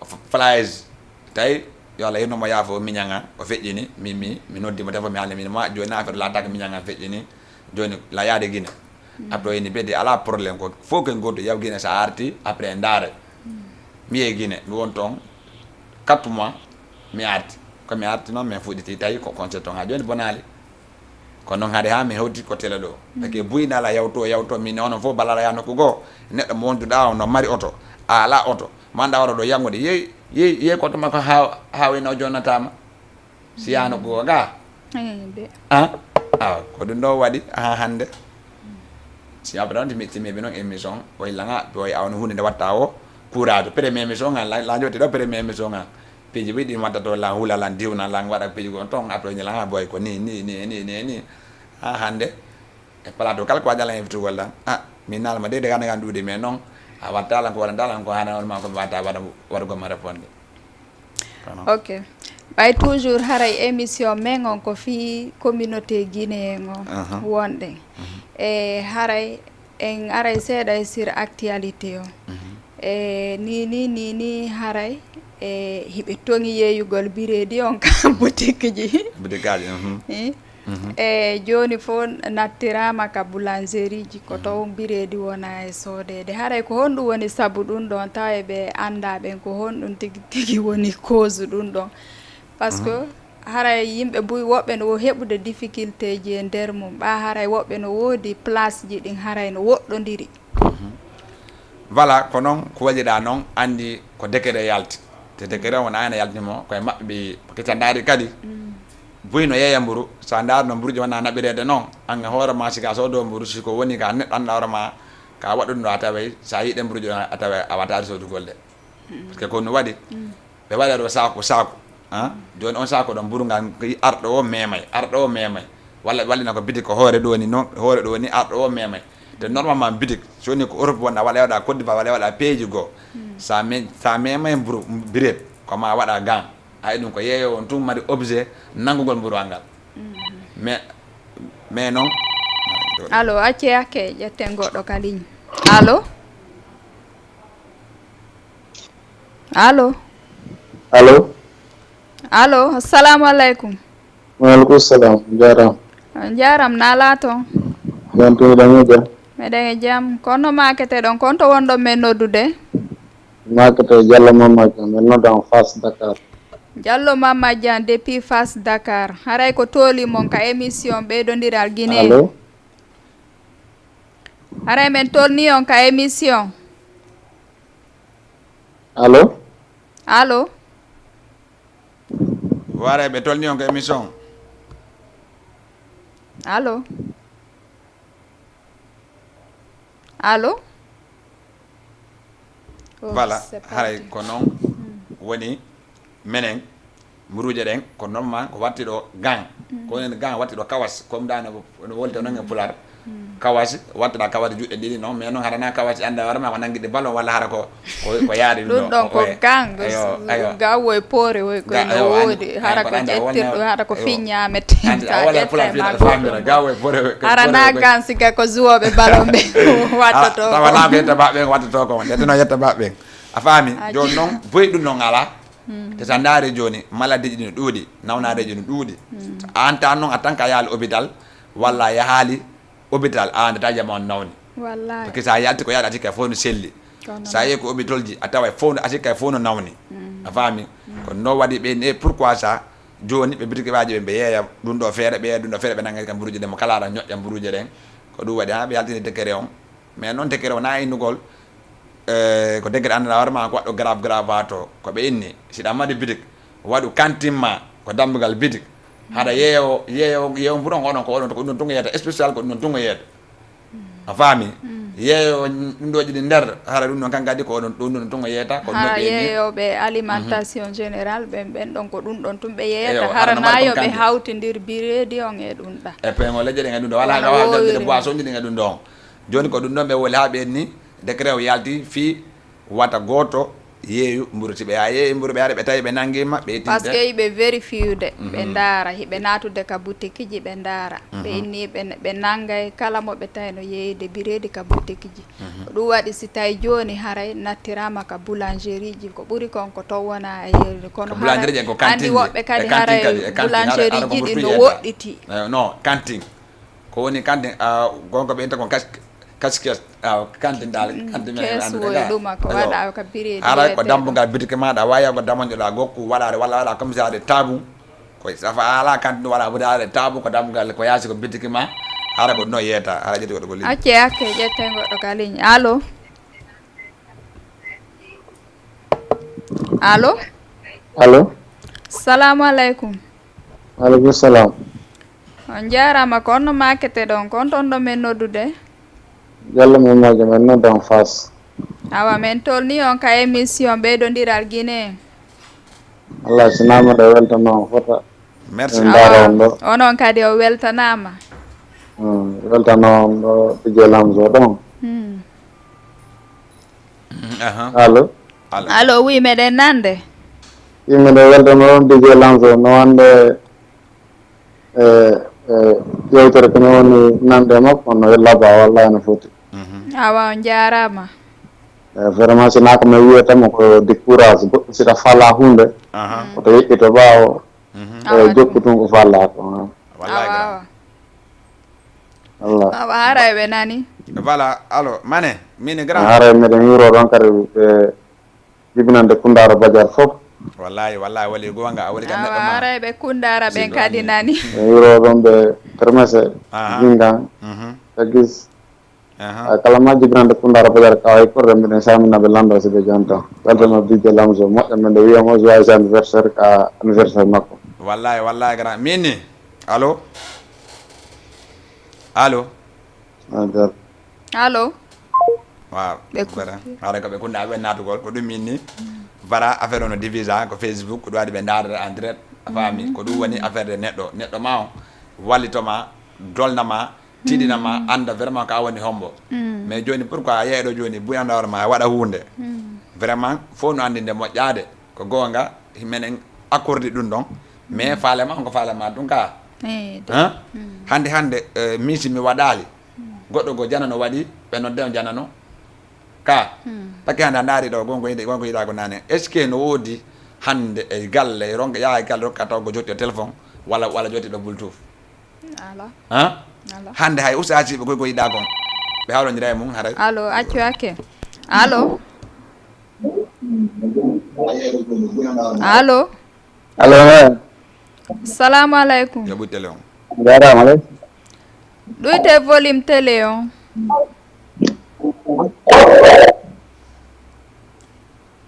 f-, flyers. Tawi yo Allah hirno mo yaafo miñanga, o feƴƴini, mi, mi, mi noddi mo téléphone, mi haalni, mi ma, jooni affaire laataka miñanga feƴƴini, jooni la yaade Guinée. Après o ini beddi, ala problème, ko fof ko goto, yaw Guinée sa arti, après ndaare. Mi yehi Guinée, mi won toon quatre mois, mi arti. Ko mi arti noon, mi fuɗɗiti, tawi ko concert toon ha jooni bonaali. Ko noon haade haa mi hewti ko tele ɗo. Parce que buy nala yawto, yawto, min ono fof balala ya nokku goo. Neɗɗo mo wonduɗa o no mari oto, a ala oto. Manda waro ɗo yangude. Yehi, yehi, yehi koto makko haa, haa wayno jonnataama. Si yaa nokku goo ga. Eh, de. Ah? Awa, ko ɗum ɗo waɗi haa hannde. Si après on timi, timi ɓe noon émission, o illa nga, ɓe o awno huunde nde watta o, courage. Premier émission nga, la, la joti ɗo premier émission nga. Piiji ɓe ɗin watta to la hula lan diwna lan waɗa piiji gon toon, après ñala nga boy ko ni, ni, ni, ni, ni, ni. Ha hannde, e plateau kala ko waɗa lan invitugol lan. Ah, mi nalma de, de ganda gan ɗuuɗi, mais noon, a watta lan ko waɗanta lan ko hana on ma ko mi watta waɗa, waɗugol ma répondre. Pardon. Ok. Ɓay toujours haray émission men on ko fii communauté guinéen on. Aha. Wonɗen. Mhm. E haray en aray seeɗa e sur actualité o. Mhm. E ni, ni, ni, ni haray e hiɓe toŋi yeeyugol bireedi on ka boutique ji. Boutique aji, mhm. Eh? Mhm. E jooni fof nattiraama ka boulangerie ji, ko toon bireedi wona e soodeede. Haray ko honɗum woni sabu ɗum ɗon, tawa e ɓe anndaa ɓen ko honɗum tigi tigi woni cause ɗum ɗon? Parce que haray yimɓe buy woɓɓe no heɓude difficulté ji e nder mum, ɓa haray woɓɓe no woodi place ji ɗin haray no woɗɗondiri. Mhm. Voilà, ko noon, ko waɗiɗaa noon, anndi ko décret yalti. Te décret o wona ayna yaltini mo, koye maɓɓe ɓe kecca ndaari kadi. Mm. Buy no yeeya mburu, so a ndaari no mburuji wona naɓireede noon, an e hoore ma, sika soodo mburu, si ko woni ka neɗɗo annda hoore ma, ka waɗude no a taway, so a yiɗe mburuji ɗon, a taway a wataade soodugol ɗe. Mm. Parce que ko no waɗi, mm. Ɓe waɗa ɗo saako, saako, ah? Jooni on saako ɗon, mburu ngal, arɗo o memay, arɗo o memay. Walla, walla na ko bitik ko hoore ɗo ni, non, hoore ɗo ni, arɗo o memay. Te normalement bitik, so ni ko Europe wonɗa, walla waɗa Côte d'Ivoire, walla waɗa peeji goo. Hmm. Sa me-, sa memay mburu, biret, ko ma waɗa gan. Ay ɗum ko yeeyo on tun mari objet nanngugol mburu ngal. Hmm. Mais, mais non. Allo, acce hakke, ƴetten goɗɗo ka ligne. Allo? Allo? Allo? Allo, assalamu aleykum. Waaleykum salam, on njaaraama. On njaaraama, na alaa toon? Jam tigi, ɗon e jam? Meɗen e jam. Kono maakete ɗon, kon to wonɗon men noddude? Maakete Jallo Mamma Dia, men noddan Fass Dakar. Jallo Mamma Dia depuis Fass Dakar. Haray ko tooli mon ka émission Ɓeydondiral Guinée. Allo? Haray men tolni on ka émission. Allo? Allo? Ware ɓe tolni on ka émission. Allo? Allo? Oh, voilà, c'est parti. Haray ko noon woni menen. Mburuuje ɗen ko normal ko watti ɗo gan. Mm. Ko woni gan watti ɗo kawas, comme dano no wolta non e pular. Mm. Kawasi, wattana kawasi juɗɗe ɗiɗi non, mais non hara na kawasi anda wara ma ko nangi de ballon walla hara ko, ko, ko yaari ɗum ɗo. Ɗum ɗon ko gang, eyo, eyo. Gawo e poore woy ko Ga-, no eyo, woodi, andi, hara andi ko ko andi a wonna, ƴettirɗo, hara ko eyo. Fiññaamete. Andi a walla pula fiɗa famira, gawo e poore woy ko hara na poore woy. Gan siga ko zuwooɓe ballon ɓe wattoto. Ah, tawa na ko yetta baɓe wattoto ko, yetta no yetta baɓe. A faami? A jooni ji- non, boy ɗum non ala. Mm. Te sa ndaari jooni, maladiiji ɗi no ɗuuɗi, nawnareeji no ɗuuɗi. Mm. An tan non, a tan ka yaali hôpital, walla a yahaali hôpital, a anndataa jama on nawni. Wallahi. Parce que sa yalti ko yaade atikay fof no selli. Kono sa yehi ko hôpital ji, a tawa fof no atikay fof no nawni. Mm. A faami? Mm. Ko no waɗi ɓe ne, pourquoi ça? Jooni ɓe bitikiwaaji ɓe, ɓe yeeya ɗum ɗo feere, ɓe yeeya ɗum ɗo feere, ɓe nanga kam mburuuji ɗen, mo kala ara ñoƴƴa mburuuji ɗen. Ko ɗum waɗi, ha, ɓe yaltini décret on. Mais noon décret o na innugol, eh, ko décret annda hoore ma ko waɗɗo grave grave to. Ko ɓe inni, si ɗa mari bitik, waɗu kantin ma, ko dambugal bitik. Haɗa yeeyo, yeeyo, yeeyo mburon oɗon ko oɗon, ko ɗum ɗon tun o yeeyata, spécial ko ɗum ɗon tun o yeeyata. A faami? Mm. Yeeyo ɗum ɗo jiɗi nder, hara ɗum ɗon kan kadi ko oɗon, ɗum ɗon tun o yeeyata, ko hara ɗum ɗon ɓe ni. Yeeyooɓe alimentation générale, ɓen, ɓen ɗon ko ɗum ɗon tun ɓe yeeyata. Eyo, hara hara ɗum na waɗi yo kon ɓe kantin. Hawtindir bireedi on e ɗum ɗa. E peŋo leƴƴe ɗen e ɗum ɗo, wala wona na wawi woyre. Nder boisson ji ɗin e ɗum ɗon. Jooni ko ɗum ɗon ɓe woni haa ɓe ni, décret o yalti fii wata gooto yeeyu mburu. Si ɓe yaa yeeyi mburu, ɓe ari ɓe tawi ɓe nangi ma, ɓe ittinte. Parce que hiɓe vérifiude, ɓe mhm. Ndaara, hiɓe naatude ka butikiji, ɓe ndaara. Ɓe mhm. Inni ɓe, ɓe nangay kala mo ɓe tawi no yeeyde bireedi ka butikiji. Mhm. Ko ɗum waɗi si tawi jooni haray nattirama ka boulangerie ji, ko ɓuri kon ko ton wona e yeeyde. Kono ka boulangerie haray en ko andi kantinji. Woɓɓe kadi e kantin haray kadi, e kantin, haray, boulangerie haray ko ji ɗi no burtu yeeyta. Woɗɗiti. Eh, non, kantin. Ko woni kantin, ah, gonga ɓe inta kon kas-, kas-, kes-, ah, kantin dal, mm, kantin men kees andi woy daga. Ɗuma ko ayo. Waɗa ka bireedi. Haray ko weeteeɗo. Dambugal bitiki ma, ɗa wawi ko damanjoɗa gokku, waɗaade walla waɗa comme ça de tabu. Ko safa ala kantin wala budaade tabu, ko dambugal ko yaasi ko bitiki ma. Haray ko ɗum o yeeyta, haray ƴetti goɗɗo ko ligne. Acce, acce, ƴetten goɗɗo ka ligne. Allo? Allo? Allo? Salamu aleykum. Aleykum salam. On njaaraama, ko honno maaketen ɗon, ko honto wonɗon men noddude? Jallo men maajo men nodda on Faas. Awa, men tolni on ka émission Ɓeydondiral Guinée. Allah, si naama ɗo weltano on fota. Merci. Min ndaara on ɗo. Awa, onon kadi o weltanaama. Hmm, weltano on ɗo, D J Lamzo ɗon. Hmm. Mhm, aha. Allo? Allo. Allo, oui, meɗen nande. Wi meɗen weltano on D J Lamzo, no wonde, e, e, yewtere ko mi woni nande e makko, no laba, wallahi no foti. Mhm. Awa, on njaaraama. E, vraiment, si na ko mi wiyata mo ko décourage, goɗɗo si ɗa fala hunde, aha, ko to yeƴƴito ɓaawo, mhm, e, awa, jokku tun ko fala ko, ha. Wallahi, awa, grand. Awa. Allah. Awa, haray ɓe nani. Voilà, allo, Mane, mini grand. Haray meɗen yuro ɗon kadi, ɓe jibinande Kundara Badiar fof. Wallahi, wallahi, wali gonga, a wali ka neɗɗo ma. Awa, haray ɓe Kundara ɓen kadi nani. Meɗen yuro ɗon ɓe Kermesse, aha, Jingan, mhm, Tagis. Aha. Ay, kala ma jibinande Kundara Badiar ka ay korre, mbiɗen samina ɓe landa si ɓe jonta. Weltano D J Lamzo, moƴƴa men ɗo wiyamo joyeux anniversaire ka anniversaire makko. Wallahi, wallahi, grand. Mini. Allo? Allo? Allo? Allo? Waaw. Ɓe ku- Bara. Haray ko ɓe kunda ɓe naatugol. Ko ɗum min ni. Bara affaire on no divisa ko Facebook, ko ɗum waɗi ɓe ndaarata en direct. A faami? Mm. Ko ɗum woni affaire de neɗɗo. Neɗɗo ma o wallito ma, dolna ma, tiɗina ma, mm, anda vraiment ko a woni hombo. Mm. Mais joni pourquoi a yeeɗo joni buyanda hoore ma a waɗa hunde? Mm. Vraiment, fof no andi nde moƴƴaade. Ko goonga, menen accordé ɗum ɗon. Mais, mm, faale ma, on ko faale ma ɗum ka. Eh, de. Hein? Mm. Hande, hande, eh, min si mi waɗaali, mm, goɗɗo go janano waɗi, ɓe nodde on janano. Ka. Mm. Parce que hande a ndaari ɗo, gongo yiɗi, gongo yiɗa ko nane. Est-ce que no woodi hande e galle, ronka, yaa e galle, rokka taw ko jotti e téléphone, walla, walla jotti ɗo Bluetooth? Ala. Hein? Ala. Hande hay ustaasiiɓe koy ko yiɗa kon. Ɓe hawrondira e mum haray. Allo, accu hakke. Allo? Allo? Allo, eh. Salamu aleykum. Yo ɓoy télé on. Jarama aleykum. Ɗuyte volume télé on.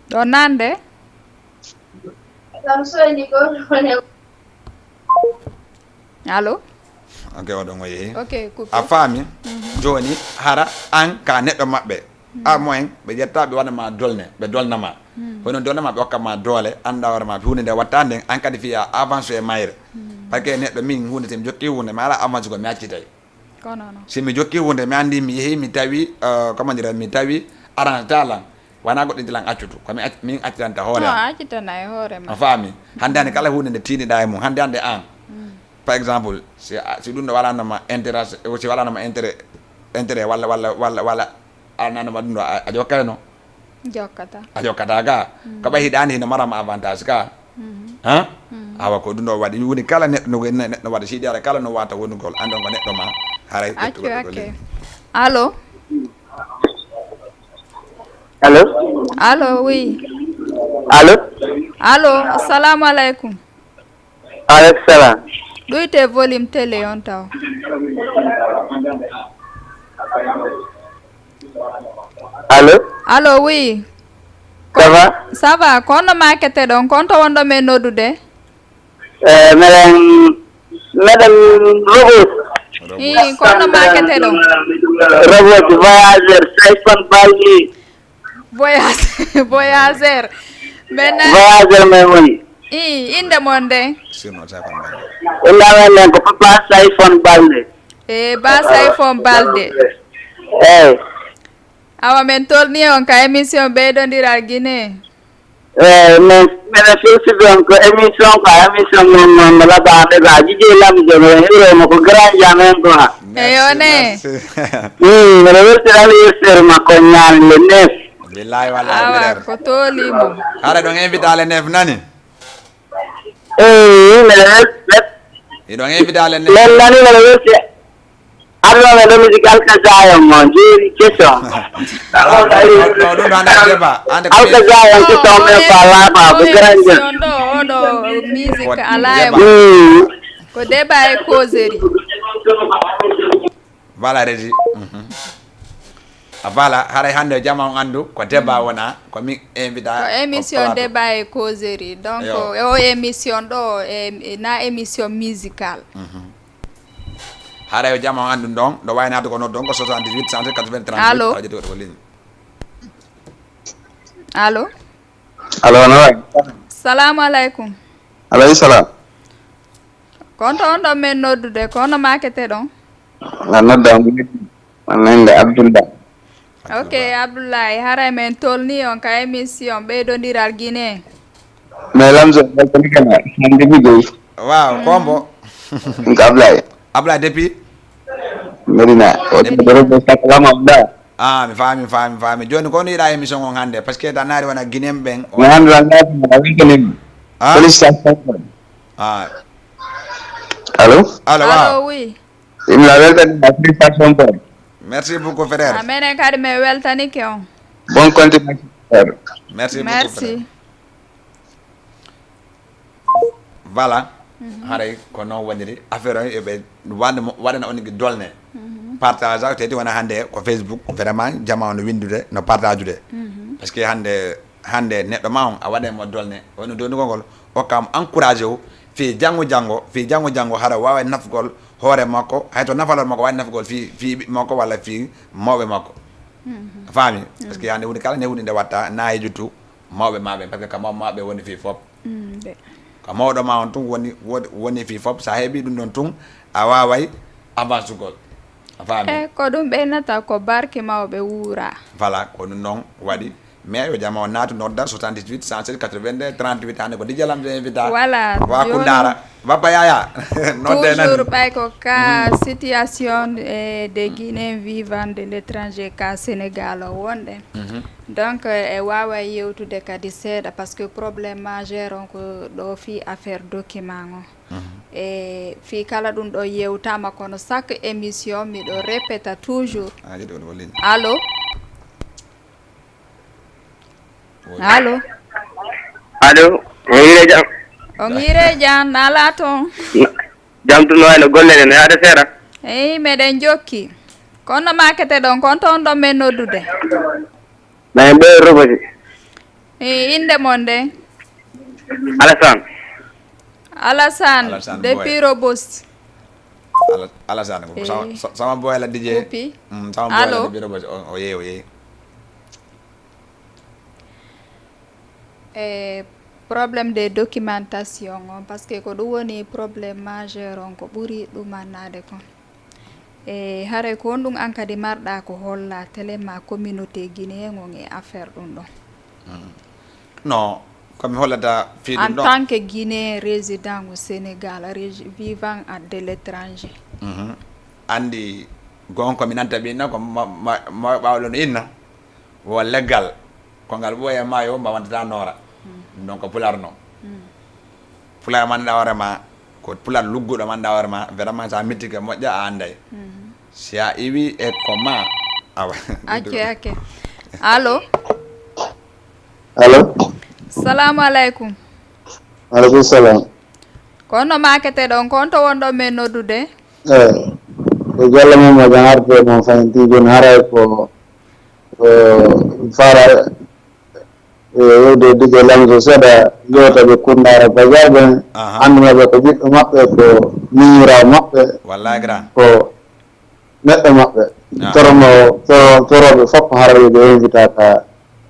Ɗo nande? Allo? Ok, oɗon o yehi. Ok, coupé. A faami? Mhm. Joni, hara an ka neɗɗo maɓɓe. Mhm. A moyen, ɓe ƴetta, ɓe waɗa ma dolne, ɓe dolna ma. Mhm. Hono dolna ma, ɓe hokka ma doole, anda hoore ma, hunde nde watta nden, an kadi fiya avance e mayre. Mhm. Parce que neɗɗo min, hunde, si mi jokki hunde, mi ala avance ko mi accitay. Kono non. Si mi jokki hunde, mi anndi mi yehi, mi tawi, eh, comment dire, mi tawi arrangata lan. Wona goɗɗo inti lan accutu. Ko mi acc-, min accitanta hoore No, am. Accitana e hoore A ma. Faami. Hannde hannde kala hunde nde tiiniɗa e mum. Hannde hannde an. Par exemple, si, a- si ɗum ɗo walanoma intérêt, si walanoma intérêt, intérêt walla, walla, walla, walla, a nanoma ɗum ɗo, a, a jokkayno? Jokkata. A jokkata ka. Ko ɓay hiɗa anndi hino marama avantage ka. Ha? Awa ko ɗum ɗo waɗi. Woni kala neɗɗo no, ne-, neɗɗo waɗa siidi ara kala no wata wonugol. Anndon ko neɗɗo ma. Haray Accu ƴettugo ɗo hakke. Leydi. Allo? Allo? Allo, oui. Allo? Allo, assalamu alaikum. Alaikum salam. Ɗuyte volume télé on taw. Allo? Allo, oui. Ça va? Ça va, kono makete ɗon, konto wonɗo men noddude? Eh, meɗen, meɗen Robot. Ii, kono makete ɗon? Robot, voyageur, Saifon Baldi. Voyage, voyageur. Men na Voyageur men woni. Ii, inde mon nde? Sirno sa kon mbaɗa. Inda men nen ko Papa Saifon Balde. E ba Saifon Balde. Eyi. Awa men tolni on ka émission ɓeydondiral Guinée. Eyi, min mbiɗa firti ɗon ko émission, ko émission mon noon no labaɓe ga jije lamde no hiro mo ko grand jamen ko ha. Eyo ne. Hmm, mbiɗa weltira anniversaire makko ñaande le neuf. Billahi wallahi Awa frère. Ko tolimo. Hara ɗon invita le neuf nani. Eyi, mbiɗa wel- wel- Iɗon invita le neuf. Lellani mbiɗa welti. Aduna men ɗo musique Alkazayon mo jeeri keso. No ɗum ɗo ande ko deba ande ko Alkazayon keso men ko alama ko grand. Émission ɗo oɗo musique ala e Deba. mo. Hmm. Ko débat et causerie. Voilà, Régie. Mhm. A voilà, haray hannde o jama on anndu ko débat wona ko min invita. Ko émission plateau. Débat et causerie. Donc Yo. o émission ɗo e e na émission musicale. Haray o jama on anndu ɗon ɗo waynato ko noddu on ko soixante-dix-huit cent quatre-vingts trente-huit. Allo? Awa ƴettugo ko ligne. Allo? Allo, no wayi? Salamu alaikum. Alayhi salam. Konto on ɗon men noddude, kono makete ɗon? A nodda on, on nande Abdullah. Ok, Abdoulaye, haray men tolni on ka émission ɓeydondiral Guinée. Mais Lamzo, welcome kana, hande mi gay. Waaw, kombo. Ko Ablaye. Ablaye depuis? Medina. O Depuis. Dorobo Sakalama da. Ah, mi faami, mi faami, mi faami. Jooni ko no yiɗa émission on hannde? Parce que tan naari wona Guinéen ɓen. Mi hande lan na a welcome. Ah? Félicitations. Ah. Allô? Allo, waaw. Allo, oui. Imla welcome. Félicitations boy. Merci beaucoup, frère. Amene kadi me weltanike on. Bonne continuation, frère. Merci beaucoup, frère. Merci. Voilà. Haray ko noon woniri affaire on yoɓe wande mo waɗana on ki dolne. Partage a teti wona hannde ko Facebook vraiment jama on windude no partagude. Parce que hannde hannde neɗɗo ma on a waɗay mo dolne woni donugol ngol okkam encouragé o fii janngo janngo fii janngo janngo hara wawa nafgol hoore makko hay to nafalor makko wawi nafgol fii fii ɓiɓɓe makko walla fii mawɓe makko. A faami? Parce que hannde woni kala ne woni nde watta na e juttu mawɓe ma ɓen parce que ka mawɓe ma ɓe woni fii fop. Mm, de. Ko mawɗo ma on tun woni woni woni fii fop sa heɓi ɗum ɗon tun a waway avancugol. A faami? E ko ɗum ɓeynata ko barke mawɓe wuura. Voilà ko ɗum ɗon waɗi mais yo jama o naatu nodda soixante-dix-huit cent sept quatre-vingt-deux trente-huit hannde ko dijalam de invita. Voilà, Wa jooni kundara bappa yaya. Nodde nan. Toujours ɓay ko ka situation e de Guinéen vivant de l'étranger ka Sénégal o wonɗen. Donc e wawa yewtude kadi seeɗa parce que problème majeur on ko ɗo fii affaire document on. E fii kala ɗum ɗo yewtama kono chaque émission miɗo répéta toujours. Ah, yiɗi woni wallini. Allo? Allo? Allo, on yire jam. On yire jam nala toon? Jam tun wayno golle ɗen no yaade seeɗa. Eyi meɗen jokki. Kono makete ɗon kon toon ɗon men noddude? Nayi ɓe roboti. E innde mon nde? Alassane. Alassane Alassane depuis Boye. Robos. Ala- Alassane ko sama- sa- sama boy la D J. Kupi. Mm, sama boy la Allo? Depuis Robos o o yeeyi o yeeyi. E problème de documentation on parce que ko ɗum woni problème majeur on ko ɓuri ɗumannaade kon. E haray ko honɗum an kadi marɗa ko holla télé ma communauté guinéen on e affaire ɗum ɗon? Non, ko mi hollata fii ɗum En ɗon. Tant que Guinéen résident au Sénégal, régi- vivant à de l'étranger. Mhm. Anndi gonko mi nanta ɓinna ko ma- ma- ma- ɓawɗo no inna wo leggal ko ngal ɓooya maayo mba wantata noora. Ɗum ɗon ko pular non. Pular manɗa hoore ma ko pular lugguɗo manɗa hoore ma vraiment sa mittike moƴƴa a anday. Si a iwi e ko ma awa. Acce acce. Allo? Allo? Salamu aleykum. Aleykum salam. Ko honno maakete ɗon, ko honto wonɗon men noddude? Eyi, ko golle mum mo jam arde mon fayin tijin haray ko ko fara e yewde dige lamso seeɗa gewta ɓe kundara bajar ɓen. Aha. Anndunoɓe ko ɓiɗɗo maɓɓe ko miñirawo maɓɓe. Wallahi grand. Ko neɗɗo maɓɓe. Ah. Torono toro- toroɓe fof haray ɓe invita ka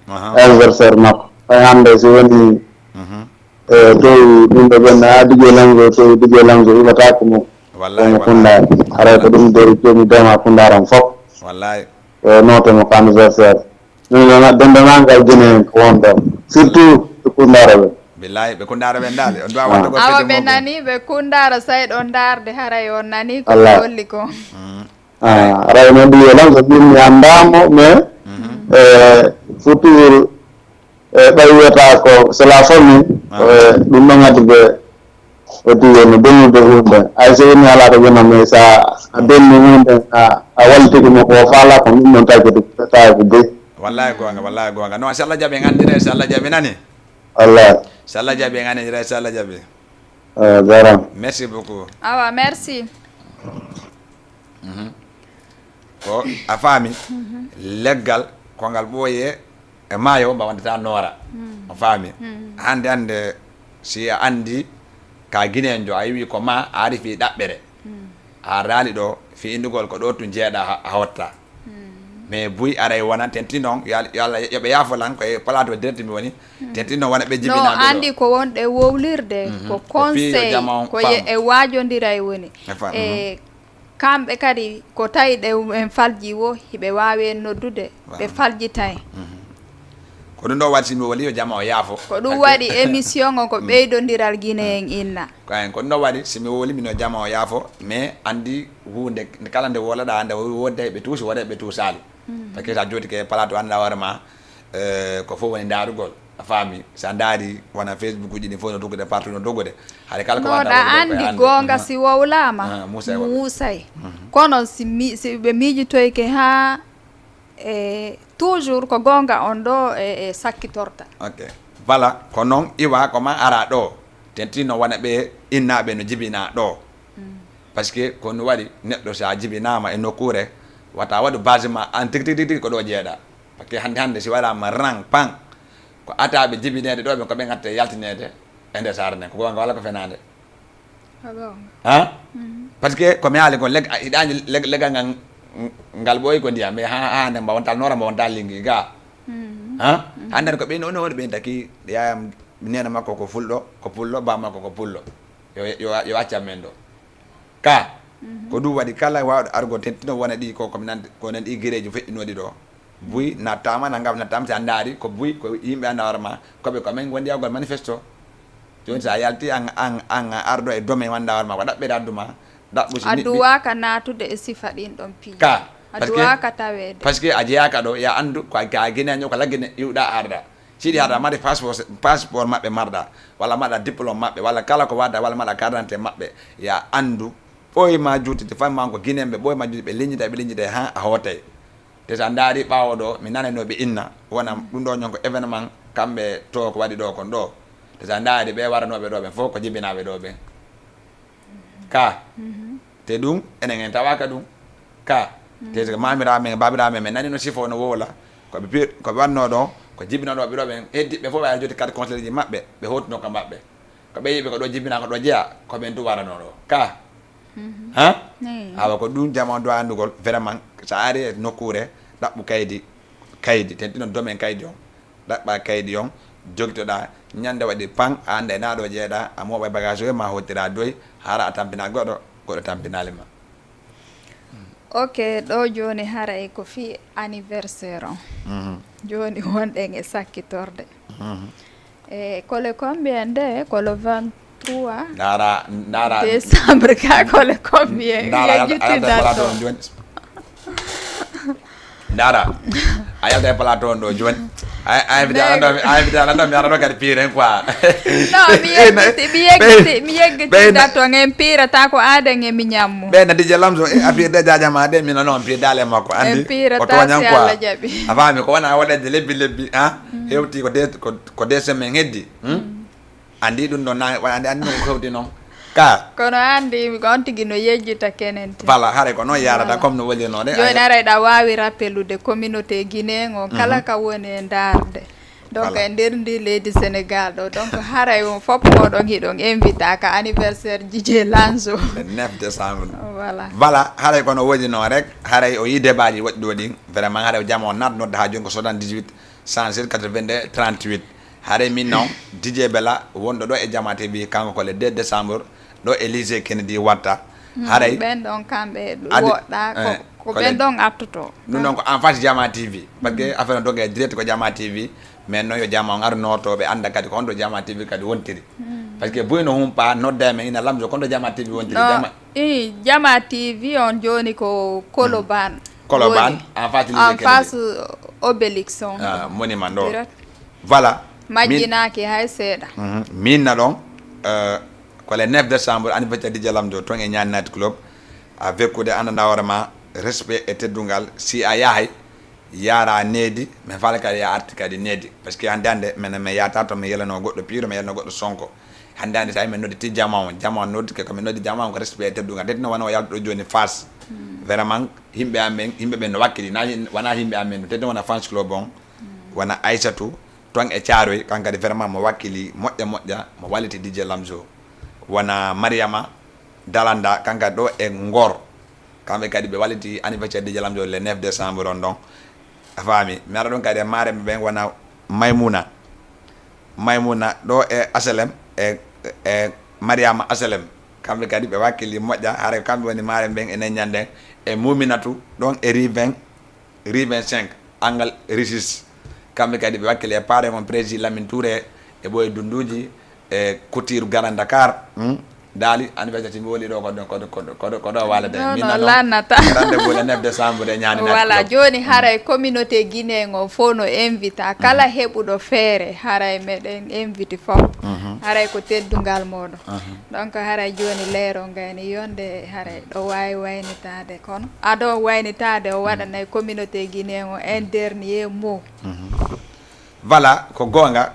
Aha. anniversaire makko. Hay hannde si woni Mhm. e towi ɗum ɓe ɓen a dige lamso towi dige lamso iwata ko mo Wallahi, komo wallahi. Kundara. Haray ko ɗum deri jomi dema Kundara on fof. Wallahi. E note mo ko anniversaire. Min noon dendagal Guinée en ko won ɗon. Surtout e Kundara ɓe. Billahi ɓe Kundara ɓe ndaali on duwa wadde ko Awa fete ɓe mo. Nani ɓe Kundara sayɗo ndaarde haray on nani ko Allah. Holli ko. Mm. Ah, haray noon ɗum yelan so min mi anndamo mais e surtout e ɓay wiyata ko c'est la famille. Ah. E ɗum ɗon addi ɓe o diwe no bonnude hunde ay so woni ala ko wona mais sa a benni hunde a a wallitiki mo ko faala ko ɗum ɗon tawi ko tawi ko boy. Wallahi gonga, wallahi gonga. Non, si Allah jaɓi en anndira, si Allah jaɓi nani. Allah. Si Allah jaɓi en anndira, si Allah jaɓi. Eh, jaram. Merci beaucoup. Awa merci. Ko a faami leggal ko ngal ɓooye e maayo mba wandata noora. A faami hannde hannde si a anndi ka ginenjo a yiwi ko ma a ari fii ɗaɓɓere a ardaali ɗo fii inndugol ko ɗo tun jeeɗa a hotta. Mais buy aray wona tenti noon yo Allah yoɓe yaafolan ko e plateau direct mi woni. Tenti noon wona ɓe No jibinaaɓe ɗo. Anndi ko wonɗe wowlirde ko Ko fii yo conseil jama on ko faamu. Ye- e waajondira e woni E fa- e kamɓe kadi ko tawi ɗe en falji wo hiɓe waawi en noddude ɓe faljita en. Ko ɗum ɗo waɗi si mi woli yo jama o yaafo. Ko ɗum waɗi émission o ko ɓeydondiral Guinée en inna. Ko en ko ɗum ɗo waɗi si mi woli mino jama o yaafo mais anndi huunde kala nde wolaɗa nde wodde ɓe tuusi wodde ɓe tuusaali. Parce que sa jootike plateau annda hoore ma eh, ko fof woni ndaarugol a faami sa ndaari wona Facebook uji ɗi fof no doggude partout no doggude. Haɗa kala ko No wata ɗa woni ɗo ko anndi anndu. Goonga Mhm. Si wowlaama Ah, Muusa e woɓɓe. Muusay kono si mi- si ɓe miijitoyke haa e toujours ko goonga on ɗo e e sakkitorta. Ok. Voilà ko noon iwa ko ma ara ɗo tenti no wona ɓe innaaɓe no jibina ɗo. Parce que ko no waɗi neɗɗo si a jibinaama e nokkuure wata waɗu base ma an tigi tigi tigi ko ɗo jeeɗa. Parce que hannde hannde si waɗaama rang pan ko ataaɓe jibineede ɗo ɓe ko ɓe ngatte yaltineede e nder saare nden ko goonga walla ko fenaande. Ha? Parce que ko mi haali ko leg hiɗaani leg- leggal ngal ngal ɓooyi ko ndiyam mais ha ha nde mbawantal noora mbawantal lingi ga. Ha? Hannde ko ɓe no no ɓe taki yayam nena makko ko fulɗo ko pullo ba makko ko pullo. Yo yo yo accam men ɗo. Ka ko ɗum waɗi kala waawɗo argo tentino wona ɗi ko komi nande ko nan ɗi gireeji feƴƴinooɗi ɗo. Buy nattaama na ngam nattaama si a ndaari ko buy ko yimɓe annda hoore ma koɓe ko men wondi yawgol manifesto. Jooni so a yalti an an an ardo e dome wanda hoore ma ko ɗaɓɓere adduma ɗaɓɓu si Adduwaaka naatude e sifa ɗin ɗon piiji. Ka parce que Adduwaaka taweede. Parce que a jeyaaka ɗo ya anndu ko ka guinéen o ko laggine iwɗa arda siɗi hada mari passeport passeport maɓɓe marɗa walla maɗa diplôme maɓɓe walla kala ko wadda walla maɗa carte d'identité maɓɓe ya anndu ɓooy ma juutide famma ko guinéen ɓe ɓooy ma juutide ɓe liññita ɓe liññita ha a hootay. Te so a ndaari ɓaawo ɗo mi nanayno ɓe inna wona ɗum ɗo ñon ko événement kamɓe to ko waɗi ɗo kon ɗo. Te so a ndaari ɓe waranooɓe ɗo ɓen fof ko jibinaaɓe ɗo ɓen. Ka te ɗum enen en tawaaka ɗum. Ka te so mamiraaɓe men baabiraaɓe men men nanino sifo no wowla ko ɓe pi- ko ɓe wanno ɗo ko jibinooɗo ɓe ɗo ɓen heddiɓe fof ɓe ara joti carte conseil ji maɓɓe ɓe hottuno ka maɓɓe. Ko ɓe yiɓe ko ɗo jibina ko ɗo jeya ko ɓen tun warano ɗo ka ha awa ko ɗum jama on dowa anndugol vraiment so a ari e nokkuure ɗaɓɓu kaydi kaydi tentino domen kaydi on ɗaɓɓa kaydi on jogitoɗa ñande waɗi pan a annda e naɗo jeeɗa a moɓa bagage o ma hottira doy hara a tampina goɗo goɗo tampinali ma. Ok, ɗo jooni haray ko fii anniversaire on. Mhm. Jooni wonɗen e sakkitorde. Mhm. E ko le combien de? Ko le vingt-trois. Ndara, ndara. Décembre ka ko le combien? Ndara, yalta, yalta e plateau on jooni. Ndara. A yalta e plateau on ɗo jooni. A, a invité a lando, a invité a lando, mi ara ɗo kadi piiren quoi. Non, mi yeggiti, mi yeggiti, mi yeggiti da to ngen piirata ko aaden e mi ñammo. Ɓe na D J Lamzo, e a piirde jaaja ma de, mi nono on piirdale makko, andi. En piirata ko toñan si quoi. Allah jaɓi. A faami ko wona waɗede lebbi lebbi, ha? Mm. Hewti ko de, ko, ko deux semaines heddi. Hmm? Mm. Andi ɗum ɗon na, andi, andi no ko hewti noon. Ka. Kono andi, ko on tigi no yejjita kenen te. Voilà, haray ko noon yarata, voilà, comme no wallirnoo de. Jooni aray ɗa waawi rappelude communauté guinéen o, kala, mhm, ka woni e ndaarde. Donc, voilà, e nder ndi leydi Sénégal ɗo. Donc, haray on fof oɗon hiɗon invita ka anniversaire D J Lamzo. Le neuf décembre. Voilà. Voilà, haray ko no wallirnoo rek, haray o yii debaaji woɗɗi ɗo ɗin. Vraiment, haray o jama o naat nodda haa jooni ko soixante-dix-huit, cent six, quatre-vingt-deux, trente-huit. Haray min noon, D J Bella, wonɗo ɗo e Jama T V, kanko ko le deux décembre, ɗo e lycée Kennedy Watta. Hmm, haray ɓen ɗon kamɓe adi-, woɗɗa, ko, eh, ko ko ɓen le-, ɗon attoto. Ɗum ɗon ko en face Jama T V. Parce que, hmm, affaire on donc e direct ko Jama T V. Mais noon yo Jama on ar nooto, ɓe annda kadi ko honto Jama T V kadi wontiri. Hmm. Parce que buy no humpa, nodda e men ina Lamzo, ko honto Jama T V wontiri. No, Jama i, Jama T V on jooni ko Colobane. Hmm. Colobane, woni en face lycée Kennedy. En face Obélix on. Ah, monument ɗo. Direct. Voilà. Majjinaaki hay seeɗa. Mhm. Min na ɗon, euh, ko le neuf décembre, anniversaire D J Lamzo, toon e Ñaani Night Club. A vekkude, anndanɗaa hoore ma, respect e teddungal. Si a yahay, yara needi, mais faala kadi a arti kadi needi. Parce que hannde hannde, minen, mi yahata to mi yelanoo goɗɗo Piiro, mi yelanoo goɗɗo Sonko. Hannde hannde, tawi min noddi ti Jama on, Jama on noddike, ko min noddi Jama on ko respect e teddungal. Teti no wano o yaltuɗo jooni Fass. Hmm. Vraiment, yimɓe amen, yimɓe ɓen no wakkili, na, wona yimɓe amen, teti no wona fans club on, hmm, wona Aissatou, toon e Thiaroye, kan kadi vraiment mo wakkili moƴƴa moƴƴa, mo walliti D J Lamzo. Wona Mariama Dalanda, kan kadi ɗo e Ngor. Kamɓe kadi ɓe walliti anniversaire D J Lamzo le neuf décembre on ɗon. A faami? Mi ara ɗon kadi e maareɓe ɓen wona Maymuna. Maymuna ɗo e H L M e, e Mariama H L M. Kamɓe kadi ɓe wakkili moƴƴa, haray kamɓe woni maareɓe ɓen e neññande e Muminatu ɗon e rue vingt, rue vingt-cinq, angle Risis. Kamɓe kadi ɓe wakkili e paare mon Prési Lamine Touré, e Ɓooye Dunduuji, e Couture Grand Dakar. Hmm? Daali, anniversaire, si mi woli ɗo, ko ɗo, ko ɗo, ko ɗo, ko ɗo, ko ɗo waalata. Non, min non, nano lannata. Rendez-vous le neuf décembre e Ñaani Night Club. Voilà, jooni haray communauté guinéen o fof no invita. Kala, mhm, heɓuɗo feere, haray meɗen invite fof. Mhm. Haray ko teddungal mooɗon. Mhm. Donc, haray jooni leero ngayni yonde, haray ɗo waawi waynitaade kono. Ado waynitaade o waɗanay communauté guinéen o un dernier mot. Mhm. Voilà, ko goonga.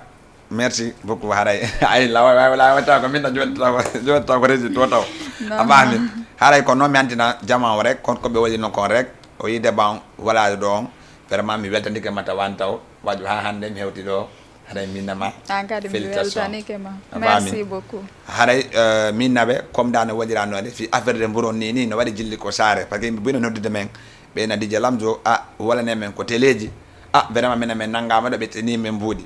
Merci beaucoup, haray. Ay, lawa, lawa, lawa, taw ko min na joni taw, joni taw ko rési to taw. Non, a faami? Non. Haray ko noon mi antina jama o rek, kon ko ɓe wallirnoo kon rek. O yii debaa on, walaade ɗo on. Vraiment, mi weltanike ma tawan taw. Waɗi haa hannde mi hewti ɗo. Haray min nama. An kadi mi weltanike ma. Félicitations. A faami? Merci beaucoup. Haray, euh, min naɓe, comme da no waɗiranoɗe, fi affaire de mburu on ni, ni, no waɗi jilli ko saare. Parce que yimɓe buy no noddude men, ɓe na D J Lamzo, a, walane men ko teleeji. A, vraiment, minen, min nanngaama ɗo, ɓe teni men mbuuɗi.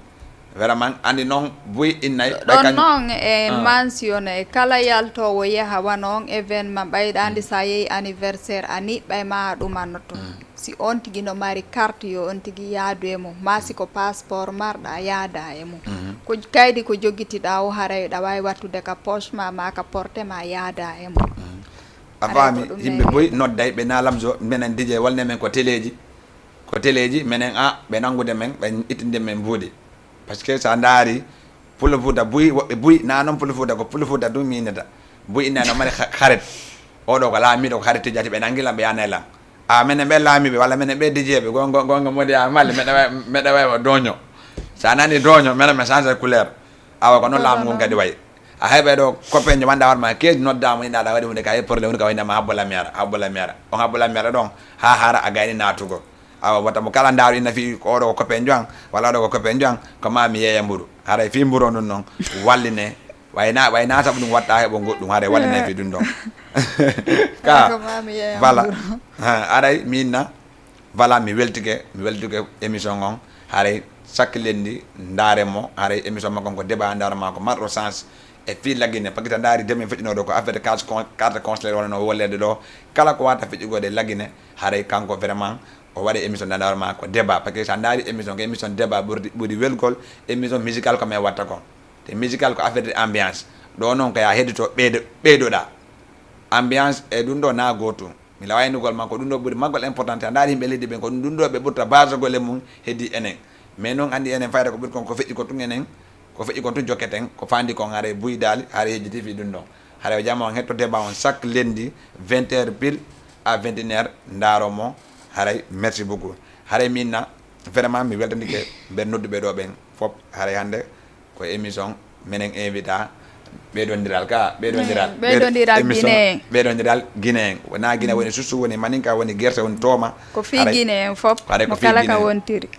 Vraiment, anndi noon, buy innay, ɓay ɗon kañ-, noon e, ah, mentionné, kala yaltoowo yaha wano on événement, ɓayɗa anndi, mm, sa yehi anniversaire, a niɓɓay ma a ɗumannoto. Mm. Si on tigi no mari carte, yo on tigi yaadu e mum. Ma si ko passeport marɗa, yaada e mum. Mhm. Ko kaydi ko jogitiɗa o, haray ɗa waawi wattude ka poche ma, ma ka porte ma, yaada e mum. Mhm. A faami, yimɓe buy nodday, ɓe na Lamzo, minen D J, walne men ko teleeji. Ko teleeji, menen, a, ɓe nanngude men, ɓe ittinde men mbuuɗi. Parce que so a ndaari, Pullo Fuuta buy, woɓɓe buy, na noon Pullo Fuuta, ko Pullo Fuuta tun mi innata. Buy inna no mari xa-, xarit. Oɗo ko laamiiɗo, ko xarit tijjati, ɓe nanngi lan, ɓe yaanay lan. A, menen ɓe laamiiɓe, walla menen ɓe D J ɓe, gon-, gon-, gonga modi a malle, meɗa wa-, meɗa wawi wa dooño. So a nani dooño, menen mi change couleur. Awa, ko noon laamu ngun kadi wayi. A heɓe ɗo copain jo wanda war ma keedi nodda mo inda ɗa waɗi hunde ka e problème hunde ka wayna ma habbo lamiara, habbo lamiara. On habbo lamiara ɗon, ha hara a gayni natugo. Awa, wata mo kala ndaru ina fi ko oɗo ko copain jo an, walla oɗo ko copain jo an, ko ma mi yeeya mburu. Haray fi mburu on ɗum noon, walline. Wayna, wayna sabu ɗum watta heɓo goɗɗum, haray walline fi ɗum ɗon. Ka, ko ma mi yeeya mburu. Voilà. Ha, aray, min na. Voilà, mi weltike, mi weltike émission on. Haray sakkilen ndi, ndaare mo, haray émission makko on ko débat ndaare ma ko marɗo sens. E fii Lagine, parce que so a ndaari demain feƴƴunooɗo ko affaire de carte con-, carte consulaire walla no wolleede ɗo, kala ko waawata feƴƴude e Lagine, haray kanko vraiment o waɗa émission nde ndawar ma ko débat, parce que so a ndaari émission ko émission débat ɓurdi, ɓuri welgol, émission musical ko men watta ko. Te musical ko affaire de ambiance. Ɗo noon ko ya heddito ɓeydo-, ɓeydoɗa. Ambiance e ɗum ɗo na gootum. Mi lawa innugol ma ko ɗum ɗo ɓuri maggol important. A ndaari yimɓe leydi ɓen ko ɗum ɗo ɓe ɓurta basagol e mum heddi enen. Mais noon anndi enen fayda ko ɓuri kon ko feƴƴi ko tun enen, ko feƴƴi kon tun jokketen, ko fandi kon haray buy daali, haray yejjiti fi ɗum ɗon. Haray o jama on hetto débat on chaque lundi vingt heures pile à vingt et une heures, ndaaro mo, haray merci beaucoup. Haray min na, vraiment mi weltanike mbeɗa nodduɓe ɗo ɓen fop, haray hannde ko émission menen invita ɓeydondiral ka, ɓeydondiral. Mm, ɓeydondiral émission Guinée. Ɓeydondiral Guinée. Wona Guinée woni susu, woni maninka, woni gerse, woni tooma. Ko fii haray Guinée en fop, haray ko mo fii kala ka Guinée wontiri.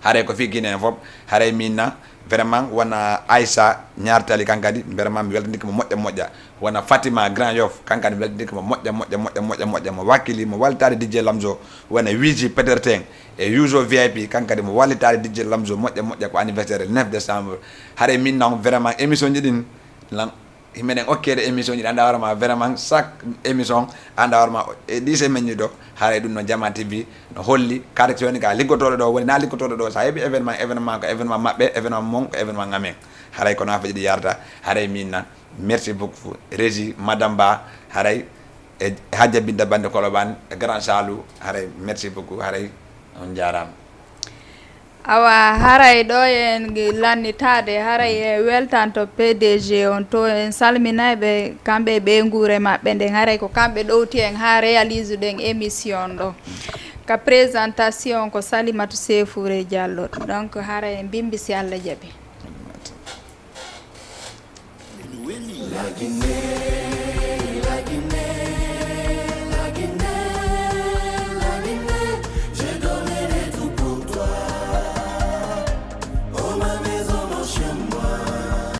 Haray ko fii Guinée en fop, haray min na, vraiment wona Aïssa Ñaartali kan kadi, vraiment mi weltanike mo moƴƴa moƴƴa. Wona Fatima Grand Yoff, kan kadi mi weltanike mo moƴƴa moƴƴa moƴƴa moƴƴa moƴƴa, mo wakkili, mo wallitaade D J Lamzo, wona Wiji Peterten e Youzo V I P, kan kadi mo wallitaade D J Lamzo moƴƴa moƴƴa, ko anniversaire le neuf décembre. Haray min na vraiment émission ji ɗin lan, meɗen okkeede émission ji ɗi, annda hoore ma vraiment chaque émission, annda hoore ma e ɗi semaine ji ɗo, haray ɗum no Jama T V no holli, kadi so woni ka liggotooɗo ɗo woni na liggotooɗo ɗo, so a heɓi événement, événement ko événement maɓɓe, événement mon ko événement amen. Haray ko noon affaire ji ɗi yarata, haray min na, merci beaucoup, Régie, Madame Ba, haray e Hajja Binta Bande Koloban, e Grand Salou, haray merci beaucoup, haray on jaaraama. Awa, haray ɗo en gi-, lannitaade, haray e weltanto P D G on to, en salminay ɓe, kamɓe e ɓeynguure maɓɓe nden, haray ko kamɓe ɗowti en haa réalise ɗen émission ɗo. Ka présentation ko Salimatu Sefoure Diallo. Donc, haray en mbimbi si Allah jaɓi.